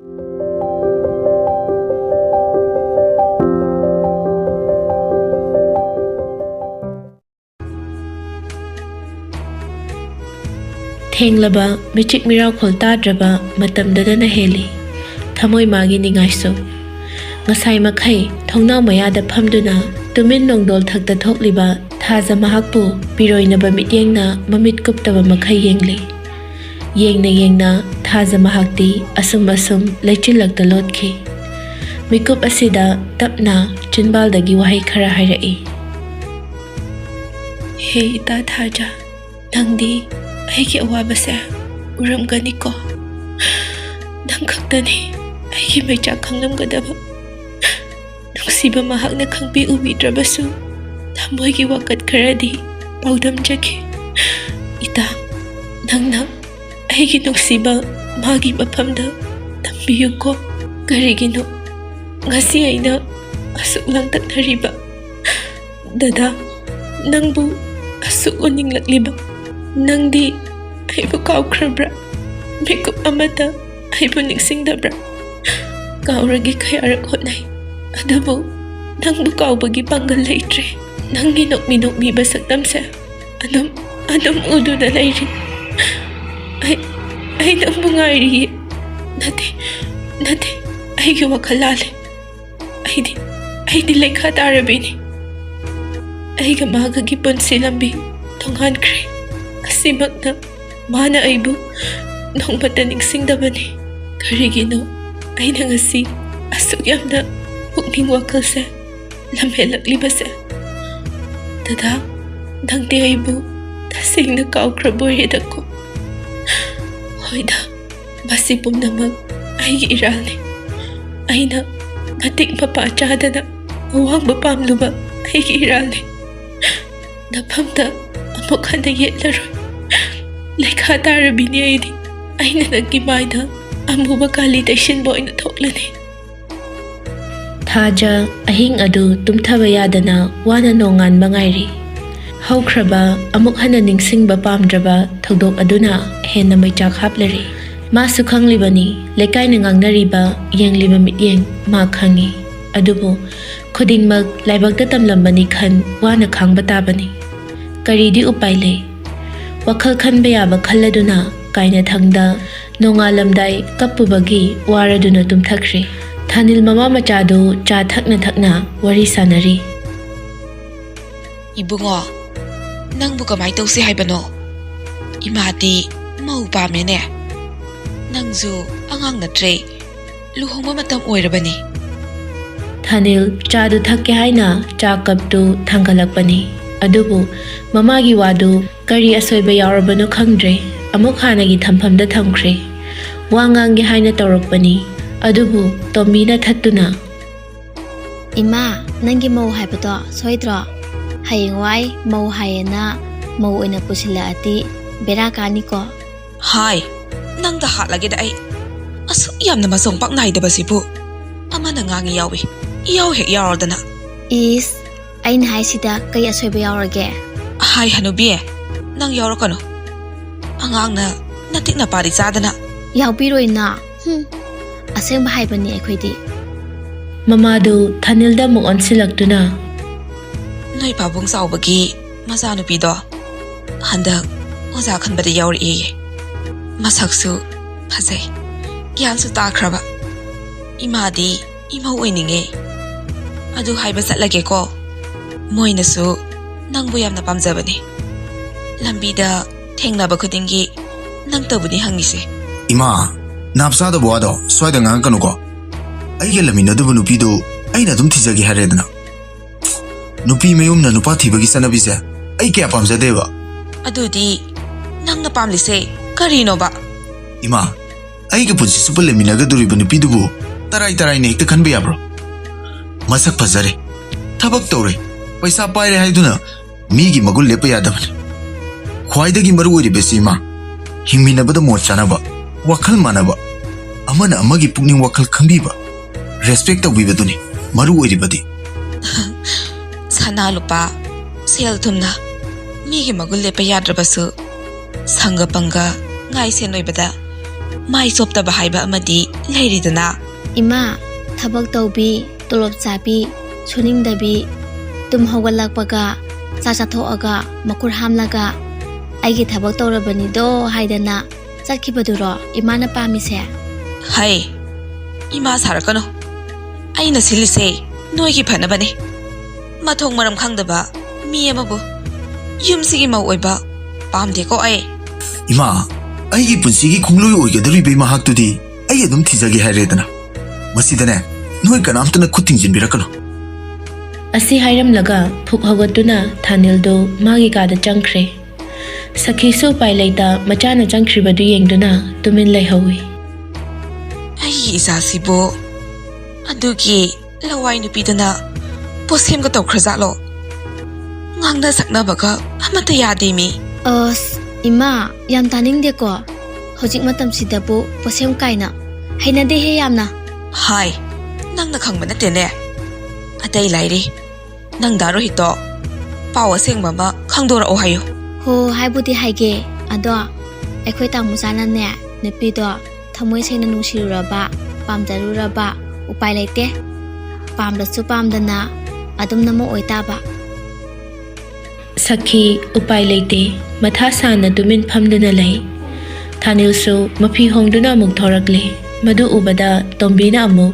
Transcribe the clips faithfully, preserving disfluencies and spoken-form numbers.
ꯊꯦꯡꯂꯕ, ꯃꯤꯆꯤꯛ ꯃꯤꯔꯥꯎꯈꯣꯜ ꯇꯥꯗ꯭ꯔꯕ ꯃꯇꯝꯗꯨꯗꯅ ꯍꯦꯜꯂꯤ ꯊꯃꯣꯏ ꯃꯥꯒꯤ ꯅꯤꯡꯉꯥꯏꯁꯨ꯫ ꯉꯁꯥꯏ ꯃꯈꯩ ꯊꯣꯡꯅꯥꯎ ꯃꯌꯥꯗ ꯐꯝꯗꯨꯅ ꯇꯨꯃꯤꯟ ꯅꯣꯡꯗꯣꯜ ꯊꯛꯇ ꯊꯣꯛꯂꯤꯕ ꯊꯥꯖ ꯃꯍꯥꯛꯄꯨ ꯄꯤꯔꯣꯏꯅꯕ ꯃꯤꯠꯌꯦꯡꯅ ꯃꯃꯤꯠ ꯀꯨꯞꯇꯕ ꯃꯈꯩ ꯌꯦꯡꯂꯤ꯫ ꯌꯦꯡꯅ ꯌꯦꯡꯅ ꯊꯥꯖ ꯃꯍꯥꯛꯇꯤ ꯑꯁꯨꯝ ꯑꯁꯨꯝ ꯂꯩꯆꯤꯜꯂꯛꯇ ꯂꯣꯠꯈꯤ꯫ ꯃꯤꯀꯨꯞ ꯑꯁꯤꯗ ꯇꯞꯅ ꯆꯤꯟꯕꯥꯜꯗꯒꯤ ꯋꯥꯍꯩ ꯈꯔ ꯍꯥꯏꯔꯛꯏ꯫ "ꯍꯦ ꯏꯇꯥ ꯊꯥꯖ, ꯅꯪꯗꯤ ꯑꯩꯒꯤ ꯑꯋꯥꯕꯁꯦ ꯎꯔꯝꯒꯅꯤꯀꯣ꯫ ꯅꯪ ꯈꯛꯇꯅꯤ ꯑꯩꯒꯤ ꯃꯩꯆꯥꯛ ꯈꯪꯂꯝꯒꯗꯕ꯫ ꯅꯨꯡꯁꯤꯕ ꯃꯍꯥꯛꯅ ꯈꯪꯕꯤ ꯎꯕꯤꯗ꯭ꯔꯕꯁꯨ ꯊꯃꯣꯏꯒꯤ ꯋꯥꯀꯠ ꯈꯔꯗꯤ ꯄꯥꯎꯗꯝꯖꯈꯤ꯫ ꯏꯇꯥ, ꯅꯪꯅ ꯑꯩꯒꯤ ꯅꯨꯡꯁꯤꯕ ꯃꯥꯒꯤ ꯃꯐꯝꯗ ꯊꯝꯕꯤꯌꯨꯀꯣ꯫ ꯀꯔꯤꯒꯤꯅꯣ ꯉꯁꯤ ꯑꯩꯅ ꯑꯁꯨꯛ ꯂꯥꯡꯇꯛꯅꯔꯤꯕ? ꯗꯗꯥ, ꯅꯪꯕꯨ ꯑꯁꯨꯛ ꯎꯅꯤꯡꯂꯛꯂꯤꯕ? ꯅꯪꯗꯤ ꯑꯩꯕꯨ ꯀꯥꯎꯈ꯭ꯔꯕ꯭ꯔꯥ? ꯃꯤꯀꯨꯞ ꯑꯃꯇ ꯑꯩꯕꯨ ꯅꯤꯡꯁꯤꯡꯗꯕ꯭ꯔꯥ? ꯀꯥꯎꯔꯒꯦ ꯀꯌꯥꯔꯛ ꯍꯣꯠꯅꯩ, ꯑꯗꯨꯕꯨ ꯅꯪꯕꯨ ꯀꯥꯎꯕꯒꯤ ꯄꯥꯡꯒꯜ ꯂꯩꯇ꯭ꯔꯦ꯫ ꯅꯪꯒꯤ ꯅꯣꯛꯃꯤ ꯅꯣꯛꯃꯤꯕ ꯁꯛꯇꯝꯁꯦ ꯑꯗꯨꯝ, ꯑꯗꯨꯝ ꯎꯗꯨꯅ ꯂꯩꯔꯤ꯫ ꯑꯩ, ꯑꯩ ꯅꯪꯕꯨ ꯉꯥꯏꯔꯤꯌꯦ꯫ ꯅꯠꯇꯦ, ꯅꯠꯇꯦ, ꯑꯩꯒꯤ ꯋꯥꯈꯜ ꯂꯥꯜꯂꯦ꯫ ꯑꯩꯗꯤ, ꯑꯩꯗꯤ ꯂꯩꯈꯥ ꯇꯥꯔꯕꯤꯅꯤ꯫ ꯑꯩꯒ ꯃꯥꯒꯒꯤ ꯄꯨꯟꯁꯤ ꯂꯝꯕꯤ ꯇꯣꯉꯥꯟꯈ꯭ꯔꯦ꯫ ꯑꯁꯤꯃꯛꯅ ꯃꯥꯅ ꯑꯩꯕꯨ ꯅꯣꯡꯃꯇ ꯅꯤꯡꯁꯤꯡꯗꯕꯅꯤ꯫ ꯀꯔꯤꯒꯤꯅꯣ ꯑꯩꯅ ꯉꯁꯤ ꯑꯁꯨꯛ ꯌꯥꯝꯅ ꯄꯨꯛꯅꯤꯡ ꯋꯥꯈꯜꯁꯦ ꯂꯝꯍꯦꯜꯂꯛꯂꯤꯕꯁꯦ? ꯗꯗꯥ, ꯅꯪꯗꯤ ꯑꯩꯕꯨ ꯇꯁꯦꯡꯅ ꯀꯥꯎꯈ꯭ꯔꯕꯣꯏꯔꯦꯗꯀꯣ꯫ ꯍꯣꯏꯗ, ꯃꯁꯤ ꯄꯨꯝꯅꯃꯛ ꯑꯩꯒꯤ ꯏꯔꯥꯜꯅꯤ꯫ ꯑꯩꯅ ꯃꯇꯤꯛ ꯃꯄꯥ ꯆꯥꯗꯅ ꯑꯋꯥꯡꯕ ꯄꯥꯝꯂꯨꯕ ꯑꯩꯒꯤ ꯏꯔꯥꯜꯅꯤ꯫ ꯅꯐꯝꯗ ꯑꯃꯨꯛ ꯍꯟꯅ ꯌꯦꯠꯂꯔꯣꯏ꯫ ꯂꯩꯈꯥ ꯇꯥꯔꯕꯤꯅꯤ ꯑꯩꯗꯤ꯫ ꯑꯩꯅ ꯅꯪꯒꯤ ꯃꯥꯏꯗ ꯑꯃꯨꯕ ꯀꯥꯂꯤ ꯇꯩꯁꯤꯟꯕ ꯑꯣꯏꯅ ꯊꯣꯛꯂꯅꯤ꯫ ꯊꯥꯖ ꯑꯍꯤꯡ ꯑꯗꯨ ꯇꯨꯝꯊꯕ ꯌꯥꯗꯅ ꯋꯥꯅ ꯅꯣꯡꯉꯥꯟꯕ ꯉꯥꯏꯔꯤ꯫ ꯍꯧꯈ꯭ꯔꯕ, ꯑꯃꯨꯛ ꯍꯟꯅ ꯅꯤꯡꯁꯤꯡꯕ ꯄꯥꯝꯗ꯭ꯔꯕ ꯊꯧꯗꯣꯛ ꯑꯗꯨꯅ ꯍꯦꯟꯅ ꯃꯩꯆꯥꯛ ꯍꯥꯞꯂꯔꯤ꯫ ꯃꯥꯁꯨ ꯈꯪꯂꯤꯕꯅꯤ, ꯂꯩꯀꯥꯏꯅ ꯉꯥꯡꯅꯔꯤꯕ, ꯌꯦꯡꯂꯤꯕ ꯃꯤꯠꯌꯦꯡ ꯃꯥ ꯈꯪꯏ꯫ ꯑꯗꯨꯕꯨ ꯈꯨꯗꯤꯡꯃꯛ ꯂꯥꯏꯕꯛꯇ ꯇꯝꯂꯝꯕꯅꯤ ꯈꯟ ꯋꯥꯅ ꯈꯥꯡꯕ ꯇꯥꯕꯅꯤ꯫ ꯀꯔꯤꯗꯤ ꯎꯄꯥꯏ ꯂꯩ? ꯋꯥꯈꯜ ꯈꯟꯕ ꯌꯥꯕ ꯈꯜꯂꯗꯨꯅ ꯀꯥꯏꯅꯊꯪꯗ ꯅꯣꯡꯉꯥꯜꯂꯝꯗꯥꯏ ꯀꯞꯄꯨꯕꯒꯤ ꯋꯥꯔꯗꯨꯅ ꯇꯨꯝꯊꯈ꯭ꯔꯦ꯫ ꯊꯥꯅꯤꯜ ꯃꯃꯥ ꯃꯆꯥꯗꯨ ꯆꯥ ꯊꯛꯅ ꯊꯛꯅ ꯋꯥꯔꯤ ꯁꯥꯟꯅꯔꯤ꯫ "ꯏꯕꯨꯡꯉꯣ, ꯅꯪꯕꯨ ꯀꯃꯥꯏ ꯇꯧꯁꯤ ꯍꯥꯏꯕꯅꯣ? ꯏꯃꯥꯗꯤ ꯃꯧ ꯄꯥꯝꯃꯦꯅꯦ꯫ ꯅꯪꯁꯨ ꯑꯉꯥꯡ ꯅꯠꯇ꯭ꯔꯦ, ꯂꯨꯍꯣꯡꯕ ꯃꯇꯝ ꯑꯣꯏꯔꯕꯅꯤ꯫" ꯊꯥꯅꯤꯜ ꯆꯥꯗꯨ ꯊꯛꯀꯦ ꯍꯥꯏꯅ ꯆꯥ ꯀꯞꯇꯨ ꯊꯥꯡꯒꯠꯂꯛꯄꯅꯤ꯫ ꯑꯗꯨꯕꯨ ꯃꯃꯥꯒꯤ ꯋꯥꯗꯨ ꯀꯔꯤ ꯑꯁꯣꯏꯕ ꯌꯥꯎꯔꯕꯅꯣ ꯈꯪꯗ꯭ꯔꯦ, ꯑꯃꯨꯛ ꯍꯥꯟꯅꯒꯤ ꯊꯝꯐꯝꯗ ꯊꯝꯈ꯭ꯔꯦ꯫ ꯋꯥ ꯉꯥꯡꯒꯦ ꯍꯥꯏꯅ ꯇꯧꯔꯛꯄꯅꯤ, ꯑꯗꯨꯕꯨ ꯇꯣꯝꯕꯤꯅ ꯊꯠꯇꯨꯅ, "ꯏꯃꯥ, ꯅꯪꯒꯤ ꯃꯧ ꯍꯥꯏꯕꯗꯣ ꯁꯣꯏꯗ꯭ꯔꯣ? ꯍꯌꯦꯡꯋꯥꯏ ꯃꯧ ꯍꯥꯏꯌꯦꯅ ꯃꯧ ꯑꯣꯏꯅ ꯄꯨꯁꯤꯜꯂꯛꯑꯗꯤ ꯕꯦꯔꯥ ꯀꯥꯅꯤꯀꯣ꯫" "ꯍꯥꯏ, ꯅꯪꯗ ꯍꯥꯠꯂꯒꯦꯗ ꯑꯩ꯫ ꯑꯁꯨꯛ ꯌꯥꯝꯅ ꯃꯆꯣꯡ ꯄꯥꯛ ꯅꯥꯏꯗꯕꯁꯤꯕꯨ꯫ ꯑꯃꯅ ꯉꯥꯡꯉꯤ ꯌꯥꯎꯏ, ꯏꯌꯥꯎ ꯍꯦꯛ ꯌꯥꯎꯔꯗꯅ꯫" "ꯏꯁ, ꯑꯩꯅ ꯍꯥꯏꯁꯤꯗ ꯀꯩ ꯑꯁꯣꯏꯕ ꯌꯥꯎꯔꯒꯦ?" "ꯍꯥꯏ ꯍꯅꯨꯕꯤ, ꯅꯪ ꯌꯥꯎꯔꯛꯀꯅꯨ꯫ ꯑꯉꯥꯡꯅ ꯅꯇꯤꯛ ꯅꯄꯥꯗꯤ ꯆꯥꯗꯅ꯫" "ꯌꯥꯎꯕꯤꯔꯣꯏꯅ꯫ ꯍꯨꯝ, ꯑꯁꯦꯡꯕ ꯍꯥꯏꯕꯅꯤ ꯑꯩꯈꯣꯏꯗꯤ꯫" ꯃꯃꯥꯗꯨ ꯊꯥꯅꯤꯜꯗ ꯑꯃꯨꯛ ꯑꯣꯟꯁꯤꯜꯂꯛꯇꯨꯅ, "ꯅꯣꯏ ꯄꯥꯕꯨꯡ ꯆꯥꯎꯕꯒꯤ ꯃꯆꯥꯅꯨꯄꯤꯗꯣ ꯍꯟꯗꯛ ꯑꯣꯖꯥ ꯈꯟꯕꯗ ꯌꯥꯎꯔꯛꯑꯦꯌꯦ꯫ ꯃꯁꯛꯁꯨ ꯐꯖꯩ, ꯒ꯭ꯌꯥꯟꯁꯨ ꯇꯥꯈ꯭ꯔꯕ꯫ ꯏꯃꯥꯗꯤ ꯏꯃꯧ ꯑꯣꯏꯅꯤꯡꯉꯦ꯫ ꯑꯗꯨ ꯍꯥꯏꯕ ꯆꯠꯂꯒꯦꯀꯣ꯫ ꯃꯣꯏꯅꯁꯨ ꯅꯪꯕꯨ ꯌꯥꯝꯅ ꯄꯥꯝꯖꯕꯅꯦ꯫ ꯂꯝꯕꯤꯗ ꯊꯦꯡꯅꯕ ꯈꯨꯗꯤꯡꯒꯤ ꯅꯪꯇꯕꯨꯅꯤ ꯍꯪꯉꯤꯁꯦ꯫" "ꯏꯃꯥ, ꯅꯥꯞ ꯆꯥꯗꯕ ꯋꯥꯗꯣ ꯁ꯭ꯋꯥꯏꯗ ꯉꯥꯡꯉꯛꯀꯅꯨꯀꯣ꯫ ꯑꯩꯒ ꯂꯩꯃꯤꯟꯅꯗꯕ ꯅꯨꯄꯤꯗꯨ ꯑꯩꯅ ꯑꯗꯨꯝ ꯊꯤꯖꯒꯦ ꯍꯥꯏꯔꯦꯗꯅ꯫ ꯅꯨꯄꯤ ꯃꯌꯨꯝꯅ ꯅꯨꯄꯥ ꯊꯤꯕꯒꯤ ꯆꯠꯅꯕꯤꯁꯦ ꯑꯩ ꯀꯌꯥ ꯄꯥꯝꯖꯗꯦꯕ꯫" "ꯑꯗꯨꯗꯤ ꯅꯪꯅ ꯄꯥꯝꯂꯤꯁꯦ ꯀꯔꯤꯅꯣꯕ?" "ꯏꯃꯥ, ꯑꯩꯒ ꯄꯨꯟꯁꯤ ꯆꯨꯞꯄ ꯂꯩꯃꯤꯟꯅꯒꯗꯧꯔꯤꯕ ꯅꯨꯄꯤꯗꯨꯕꯨ ꯇꯔꯥꯏ ꯇꯔꯥꯏꯅ ꯍꯦꯛꯇ ꯈꯟꯕ ꯌꯥꯕ꯭ꯔꯣ? ꯃꯁꯛ ꯐꯖꯔꯦ, ꯊꯕꯛ ꯇꯧꯔꯦ, ꯄꯩꯁꯥ ꯄꯥꯏꯔꯦ ꯍꯥꯏꯗꯨꯅ ꯃꯤꯒꯤ ꯃꯒꯨꯟ ꯂꯦꯞꯄ ꯌꯥꯗꯕꯅꯤ꯫ ꯈ꯭ꯋꯥꯏꯗꯒꯤ ꯃꯔꯨ ꯑꯣꯏꯔꯤꯕꯁꯤ, ꯏꯃꯥ, ꯍꯤꯡꯃꯤꯟꯅꯕꯗ ꯃꯣꯠ ꯆꯥꯅꯕ, ꯋꯥꯈꯜ ꯃꯥꯟꯅꯕ, ꯑꯃꯅ ꯑꯃꯒꯤ ꯄꯨꯛꯅꯤꯡ ꯋꯥꯈꯜ ꯈꯪꯕꯤꯕ, ꯔꯦꯁꯄꯦꯛ ꯇꯧꯕꯤꯕꯗꯨꯅꯤ ꯃꯔꯨ ꯑꯣꯏꯔꯤꯕꯗꯤ꯫" "ꯁꯅꯥ ꯂꯨꯄꯥ, ꯁꯦꯜ ꯊꯨꯝꯅ ꯃꯤꯒꯤ ꯃꯒꯨꯟ ꯂꯦꯞꯄ ꯌꯥꯗ꯭ꯔꯕꯁꯨ, ꯁꯪꯒ ꯄꯪꯒ ꯉꯥꯏꯁꯦꯟ ꯑꯣꯏꯕꯗ ꯃꯥꯏ ꯆꯣꯞꯇꯕ ꯍꯥꯏꯕ ꯑꯃꯗꯤ ꯂꯩꯔꯤꯗꯅ꯫ ꯏꯃꯥ, ꯊꯕꯛ ꯇꯧꯕꯤ, ꯇꯣꯂꯣꯞ ꯆꯥꯕꯤ, ꯁꯨꯅꯤꯡꯗꯕꯤ, ꯇꯨꯝ ꯍꯧꯒꯠꯂꯛꯄꯒ ꯆꯥꯛ ꯆꯥꯊꯣꯛꯑꯒ ꯃꯈꯨꯠ ꯍꯥꯝꯂꯒ "ꯑꯩꯒꯤ ꯊꯕꯛ ꯇꯧꯔꯕꯅꯤꯗꯣ" ꯍꯥꯏꯗꯅ ꯆꯠꯈꯤꯕꯗꯨꯔꯣ ꯏꯃꯥꯅ ꯄꯥꯝꯃꯤꯁꯦ? ꯍꯩ, ꯏꯃꯥ ꯁꯥꯔꯛꯀꯅꯨ꯫ ꯑꯩꯅ ꯁꯤꯜꯂꯤꯁꯦ ꯅꯣꯏꯒꯤ ꯐꯅꯕꯅꯦ꯫ ꯃꯊꯣꯡ ꯃꯔꯝ ꯈꯪꯗꯕ ꯃꯤ ꯑꯃꯕꯨ ꯌꯨꯝꯁꯤꯒꯤ ꯃꯧ ꯑꯣꯏꯕ ꯄꯥꯝꯗꯦꯀꯣ ꯑꯩ꯫ ꯏꯃꯥ, ꯑꯩꯒꯤ ꯄꯨꯟꯁꯤꯒꯤ ꯈꯣꯡꯂꯣꯏ ꯑꯣꯏꯒꯗꯧꯔꯤꯕ ꯃꯍꯥꯛꯇꯨꯗꯤ ꯑꯩ ꯑꯗꯨꯝ ꯊꯤꯖꯒꯦ ꯍꯥꯏꯔꯦꯗꯅ꯫ ꯃꯁꯤꯗꯅꯦ, ꯅꯣꯏ ꯀꯅꯥꯝꯇꯅ ꯈꯨꯠ ꯊꯤꯡꯖꯤꯟꯕꯤꯔꯛꯀꯅꯨ꯫ ꯑꯁꯤ ꯍꯥꯏꯔꯝꯂꯒ ꯐꯨꯛ ꯍꯧꯒꯠꯇꯨꯅ ꯊꯥꯅꯤꯜꯗꯨ ꯃꯥꯒꯤ ꯀꯥꯗ ꯆꯪꯈ꯭ꯔꯦ꯫ ꯁꯈꯤꯁꯨ ꯎꯄꯥꯏ ꯂꯩꯇ ꯃꯆꯥꯅ ꯆꯪꯈ꯭ꯔꯤꯕꯗꯨ ꯌꯦꯡꯗꯨꯅ ꯇꯨꯃꯤꯟ ꯂꯩꯍꯧꯏ꯫ ꯑꯩꯒꯤ ꯏꯆꯥꯁꯤꯕꯨ ꯑꯗꯨꯒꯤ ꯂꯋꯥꯏ ꯅꯨꯄꯤꯗꯨꯅ ꯄꯣꯁꯦꯝꯒ ꯇꯧꯈ꯭ꯔꯖꯥꯠꯂꯣ? ꯉꯥꯡꯅ ꯁꯛꯅꯕꯒ ꯑꯃꯠꯇ ꯌꯥꯗꯦ ꯃꯤ꯫ ꯑꯁ, ꯏꯃꯥ, ꯌꯥꯝ ꯇꯥꯅꯤꯡꯗꯦꯀꯣ꯫ ꯍꯧꯖꯤꯛ ꯃꯇꯝꯁꯤꯗꯕꯨ ꯄꯣꯁꯦꯝ ꯀꯥꯏꯅ꯫ ꯍꯩꯅꯗꯦꯍꯦ ꯌꯥꯝꯅ꯫ ꯍꯥꯏ, ꯅꯪꯅ ꯈꯪꯕ ꯅꯠꯇꯦꯅꯦ꯫ ꯑꯇꯩ ꯂꯥꯏꯔꯤ, ꯅꯪ ꯗꯥ ꯔꯣꯍꯤꯠꯇꯣ ꯄꯥꯎ ꯑꯁꯦꯡꯕ ꯑꯃ ꯈꯪꯗꯣꯔꯛꯑꯣ ꯍꯥꯏꯌꯨ꯫ ꯍꯣ, ꯍꯥꯏꯕꯨꯗꯤ ꯍꯥꯏꯒꯦ꯫ ꯑꯗꯣ ꯑꯩꯈꯣꯏ ꯇꯥꯃꯣꯆꯥꯅꯅꯦ, ꯅꯨꯄꯤꯗꯣ ꯊꯃꯣꯏ ꯁꯦꯡꯅ ꯅꯨꯡꯁꯤꯔꯨꯔꯕ, ꯄꯥꯝꯖꯔꯨꯔꯕ, ꯎꯄꯥꯏ ꯂꯩꯇꯦ꯫ ꯄꯥꯝꯂꯁꯨ ꯄꯥꯝꯗꯅ ꯑꯗꯨꯝ ꯅꯃꯧ ꯑꯣꯏ ꯇꯥꯕ꯫ ꯁꯈꯤ ꯎꯄꯥꯏ ꯂꯩꯇꯦ꯫ ꯃꯊꯥ ꯁꯥꯅ ꯇꯨꯃꯤꯟ ꯐꯝꯗꯨꯅ ꯂꯩ꯫ ꯊꯥꯅꯤꯜꯁꯨ ꯃꯐꯤ ꯍꯣꯡꯗꯨꯅ ꯑꯃꯨꯛ ꯊꯣꯔꯛꯂꯦ꯫ ꯃꯗꯨ ꯎꯕꯗ ꯇꯣꯝꯕꯤꯅ ꯑꯃꯨꯛ,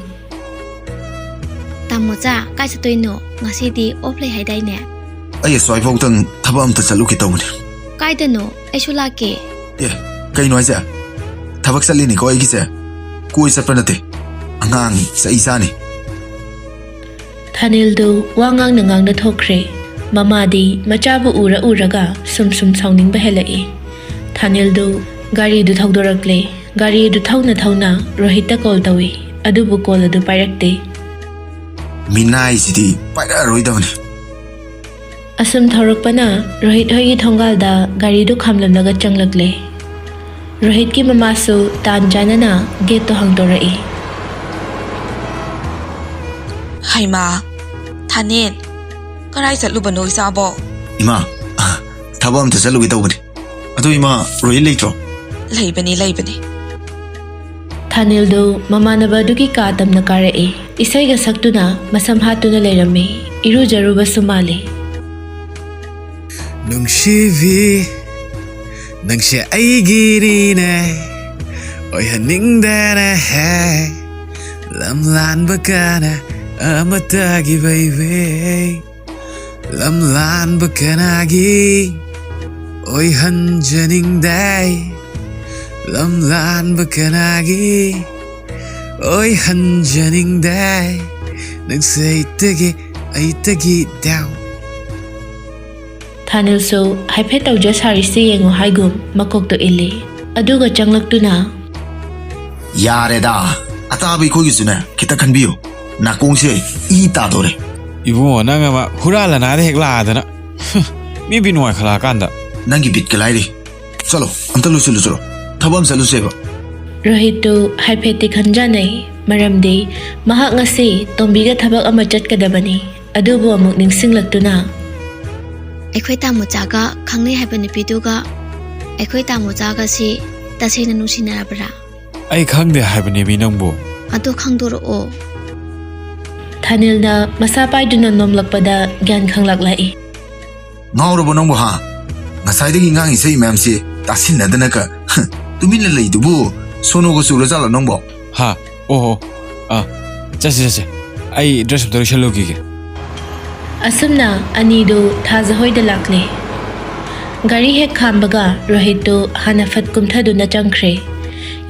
"ꯇꯥꯃꯣꯆꯥ, ꯀꯥꯏ ꯆꯠꯇꯣꯏꯅꯣ? ꯉꯁꯤꯗꯤ ꯑꯣꯐ ꯂꯩ ꯍꯥꯏꯗꯥꯏꯅꯦ?" "ꯑꯩ ꯑꯁ꯭ꯋꯥꯏꯐꯥꯎꯗꯪ ꯊꯕꯛ ꯑꯝꯇ ꯆꯠꯂꯨꯒꯦ ꯇꯧꯕꯅꯤ꯫" "ꯀꯥꯏꯗꯅꯣ? ꯑꯩꯁꯨ ꯂꯥꯛꯀꯦ꯫" "ꯑꯦ, ꯀꯩꯅꯣ ꯍꯥꯏꯁꯦ? ꯊꯕꯛ ꯆꯠꯂꯤꯅꯤꯀꯣ ꯑꯩꯒꯤꯁꯦ꯫ ꯀꯣꯏ ꯆꯠꯄ ꯅꯠꯇꯦ꯫ ꯑꯉꯥꯡ ꯆꯩ ꯆꯥꯅꯤ꯫" ꯊꯥꯅꯤꯜꯗꯨ ꯋꯥ ꯉꯥꯡꯅ ꯉꯥꯡꯅ ꯊꯣꯛꯈ꯭ꯔꯦ꯫ ꯃꯃꯥꯗꯤ ꯃꯆꯥꯕꯨ ꯎꯔ ꯎꯔꯒ ꯁꯨꯝ ꯁꯨꯝ ꯁꯥꯎꯅꯤꯡꯕ ꯍꯦꯜꯂꯛꯏ꯫ ꯊꯥꯅꯤꯜꯗꯨ ꯒꯥꯔꯤꯗꯨ ꯊꯧꯗꯣꯔꯛꯂꯦ꯫ ꯒꯥꯔꯤ ꯑꯗꯨ ꯊꯧꯅ ꯊꯧꯅ ꯔꯣꯍꯤꯠꯇ ꯀꯣꯜ ꯇꯧꯏ, ꯑꯗꯨꯕꯨ ꯀꯣꯜ ꯑꯗꯨ ꯄꯥꯏꯔꯛꯇꯦ꯫ "ꯃꯤꯅꯥꯏꯁꯤꯗꯤ ꯄꯥꯏꯔꯛꯑꯔꯣꯏꯗꯕꯅꯤ꯫" ꯑꯁꯨꯝ ꯊꯧꯔꯛꯄꯅ ꯔꯣꯍꯤꯠ ꯍꯣꯏꯒꯤ ꯊꯣꯡꯒꯥꯜꯗ ꯒꯥꯔꯤꯗꯨ ꯈꯥꯝꯂꯝꯂꯒ ꯆꯪꯂꯛꯂꯦ꯫ ꯔꯣꯍꯤꯠꯀꯤ ꯃꯃꯥꯁꯨ ꯇꯥꯟ ꯆꯥꯅꯅ ꯒꯦꯠꯇꯣ ꯍꯥꯡꯗꯣꯔꯛꯏ꯫ "ꯍꯩꯃꯥ, ꯊꯥꯅꯦꯟ, ꯀꯔꯥꯏ ꯆꯠꯂꯨꯕꯅꯣ ꯏꯆꯥꯕꯣ?" "ꯏꯃꯥ, ꯑ, ꯊꯕꯛ ꯑꯝꯇ ꯆꯠꯂꯨꯒꯦ ꯇꯧꯕꯅꯤ꯫ ꯑꯗꯣ ꯏꯃꯥ, ꯔꯣꯍꯤꯠ ꯂꯩꯇ꯭ꯔꯣ?" "ꯂꯩꯕꯅꯤ, ꯂꯩꯕꯅꯤ꯫ ꯊꯥꯅꯤꯜꯗꯨ ꯃꯃꯥꯟꯅꯕ ꯑꯗꯨꯒꯤ ꯀꯥ ꯇꯝꯅ ꯀꯥꯔꯛꯏ꯫ ꯏꯁꯩꯒ ꯁꯛꯇꯨꯅ ꯃꯁꯝ ꯍꯥꯠꯇꯨꯅ ꯂꯩꯔꯝꯃꯤ꯫ ꯏꯔꯨꯖꯔꯨꯕꯁꯨ ꯃꯥꯜꯂꯤ꯫ ꯅꯨꯡꯁꯤꯕꯤ, ꯅꯪꯁꯦ ꯑꯩꯒꯤꯅꯤꯅꯦ, ꯑꯣꯏꯍꯟꯅꯤꯡꯗꯅ ꯍꯦꯛ ꯂꯝ ꯂꯥꯟꯕ ꯀꯅꯥ ꯑꯃꯠꯇꯒꯤ ꯕꯩꯕꯦ꯫ ꯂꯝ ꯂꯥꯟꯕ ꯀꯅꯥꯒꯤ ꯑꯣꯏꯍꯟꯖꯅꯤꯡꯗꯦ꯫ ꯂꯝ ꯂꯥꯟꯕ ꯀꯅꯥꯒꯤ ꯑꯣꯏꯍꯟꯖꯅꯤꯡꯗꯦ꯫ ꯅꯪꯁꯦ ꯑꯩꯇꯒꯤ, ꯑꯩꯇꯒꯤ down꯫ ꯊꯥꯅꯤꯜꯁꯨ ꯍꯥꯏꯐꯦꯠ ꯇꯧꯖ ꯁꯥꯔꯤꯁꯦ ꯌꯦꯡꯉꯨ ꯍꯥꯏꯒꯨꯝ ꯃꯀꯣꯛꯇꯣ ꯏꯜꯂꯤ꯫ ꯑꯗꯨꯒ ꯆꯪꯂꯛꯇꯨꯅ, ꯌꯥꯔꯦꯗ, ꯑꯇꯥꯕ ꯑꯩꯈꯣꯏꯒꯤꯁꯨꯅꯦ ꯈꯤꯇ ꯈꯟꯕꯤꯌꯨ꯫ ꯅꯥꯀꯣꯡꯁꯦ ꯏ ꯇꯥꯗꯣꯔꯦ꯫ ꯏꯕꯨꯡꯉꯣ, ꯅꯪ ꯑꯃ ꯍꯨꯔꯥꯜꯂꯅꯥꯗ ꯍꯦꯛ ꯂꯥꯛꯑꯗꯅ꯫ ꯃꯤ ꯕꯤꯠ ꯅꯨꯡꯉꯥꯏꯈꯠꯂꯛꯑꯀꯥꯟꯗ꯫ ꯅꯪꯒꯤ ꯕꯤꯠꯀ ꯂꯥꯏꯔꯤ꯫ ꯆꯠꯂꯣ, ꯑꯝꯇ ꯂꯣꯏꯁꯤꯜꯂꯨ ꯆꯠꯂꯣ꯫ ꯊꯕꯛ ꯑꯃ ꯆꯠꯂꯨꯁꯦꯕ꯫ ꯔꯣꯍꯤꯠꯇꯨ ꯍꯥꯏꯐꯦꯠꯇꯤ ꯈꯟꯖꯥꯟꯅꯩ, ꯃꯔꯝꯗꯤ ꯃꯍꯥꯛ ꯉꯁꯤ ꯇꯣꯝꯕꯤꯒ ꯊꯕꯛ ꯑꯃ ꯆꯠꯀꯗꯕꯅꯤ꯫ ꯑꯗꯨꯕꯨ ꯑꯃꯨꯛ ꯅꯤꯡꯁꯤꯡꯂꯛꯇꯨꯅ, ꯑꯩꯈꯣꯏ ꯇꯥꯃꯣꯆꯥꯒ ꯈꯪꯅꯩ ꯍꯥꯏꯕ ꯅꯨꯄꯤꯗꯨꯒ ꯑꯩꯈꯣꯏ ꯇꯥꯃꯣꯆꯥꯒꯁꯤ ꯇꯁꯦꯡꯅ ꯅꯨꯡꯁꯤꯅꯔꯕ꯭ꯔꯥ? ꯑꯩ ꯈꯪꯗꯦ ꯍꯥꯏꯕꯅꯦꯃꯤ ꯅꯪꯕꯨ꯫ ꯑꯗꯣ ꯈꯪꯗꯣꯔꯛꯑꯣ꯫ ꯊꯥꯅꯤꯜꯅ ꯃꯁꯥ ꯄꯥꯏꯗꯨꯅ ꯅꯣꯝꯂꯛꯄꯗ ꯒ꯭ꯌꯥꯟ ꯈꯪꯂꯛꯂꯛꯏ꯫ ꯉꯥꯎꯔꯕꯣ ꯅꯪꯕꯨ, ꯍꯥ? ꯉꯁꯥꯏꯗꯒꯤ ꯉꯥꯡꯉꯤ ꯁꯛꯏ ꯃꯌꯥꯝꯁꯤ ꯇꯥꯁꯤꯟꯅꯗꯅꯒ, ꯍ, ꯇꯨꯃꯤꯟꯅ ꯂꯩꯗꯨꯕꯨ ꯁꯣꯅꯣꯒ ꯆꯨꯔꯖꯥꯠꯂꯣ ꯅꯪꯕꯣ? ꯍꯥ? ꯑꯣꯍꯣ꯫ ꯑꯥ, ꯆꯠꯁꯦ, ꯆꯠꯁꯦ꯫ ꯑꯩ dress ꯑꯝꯇ ꯂꯣꯏꯁꯜꯂꯨꯈꯤꯒꯦ꯫ ꯑꯁꯨꯝꯅ ꯑꯅꯤꯗꯨ ꯊꯥꯖꯍꯣꯏꯗ ꯂꯥꯛꯂꯦ꯫ ꯒꯥꯔꯤ ꯍꯦꯛ ꯈꯥꯝꯕꯒ ꯔꯣꯍꯤꯠꯇꯨ ꯍꯥꯟꯅ ꯐꯠ ꯀꯨꯝꯊꯗꯨꯅ ꯆꯪꯈ꯭ꯔꯦ꯫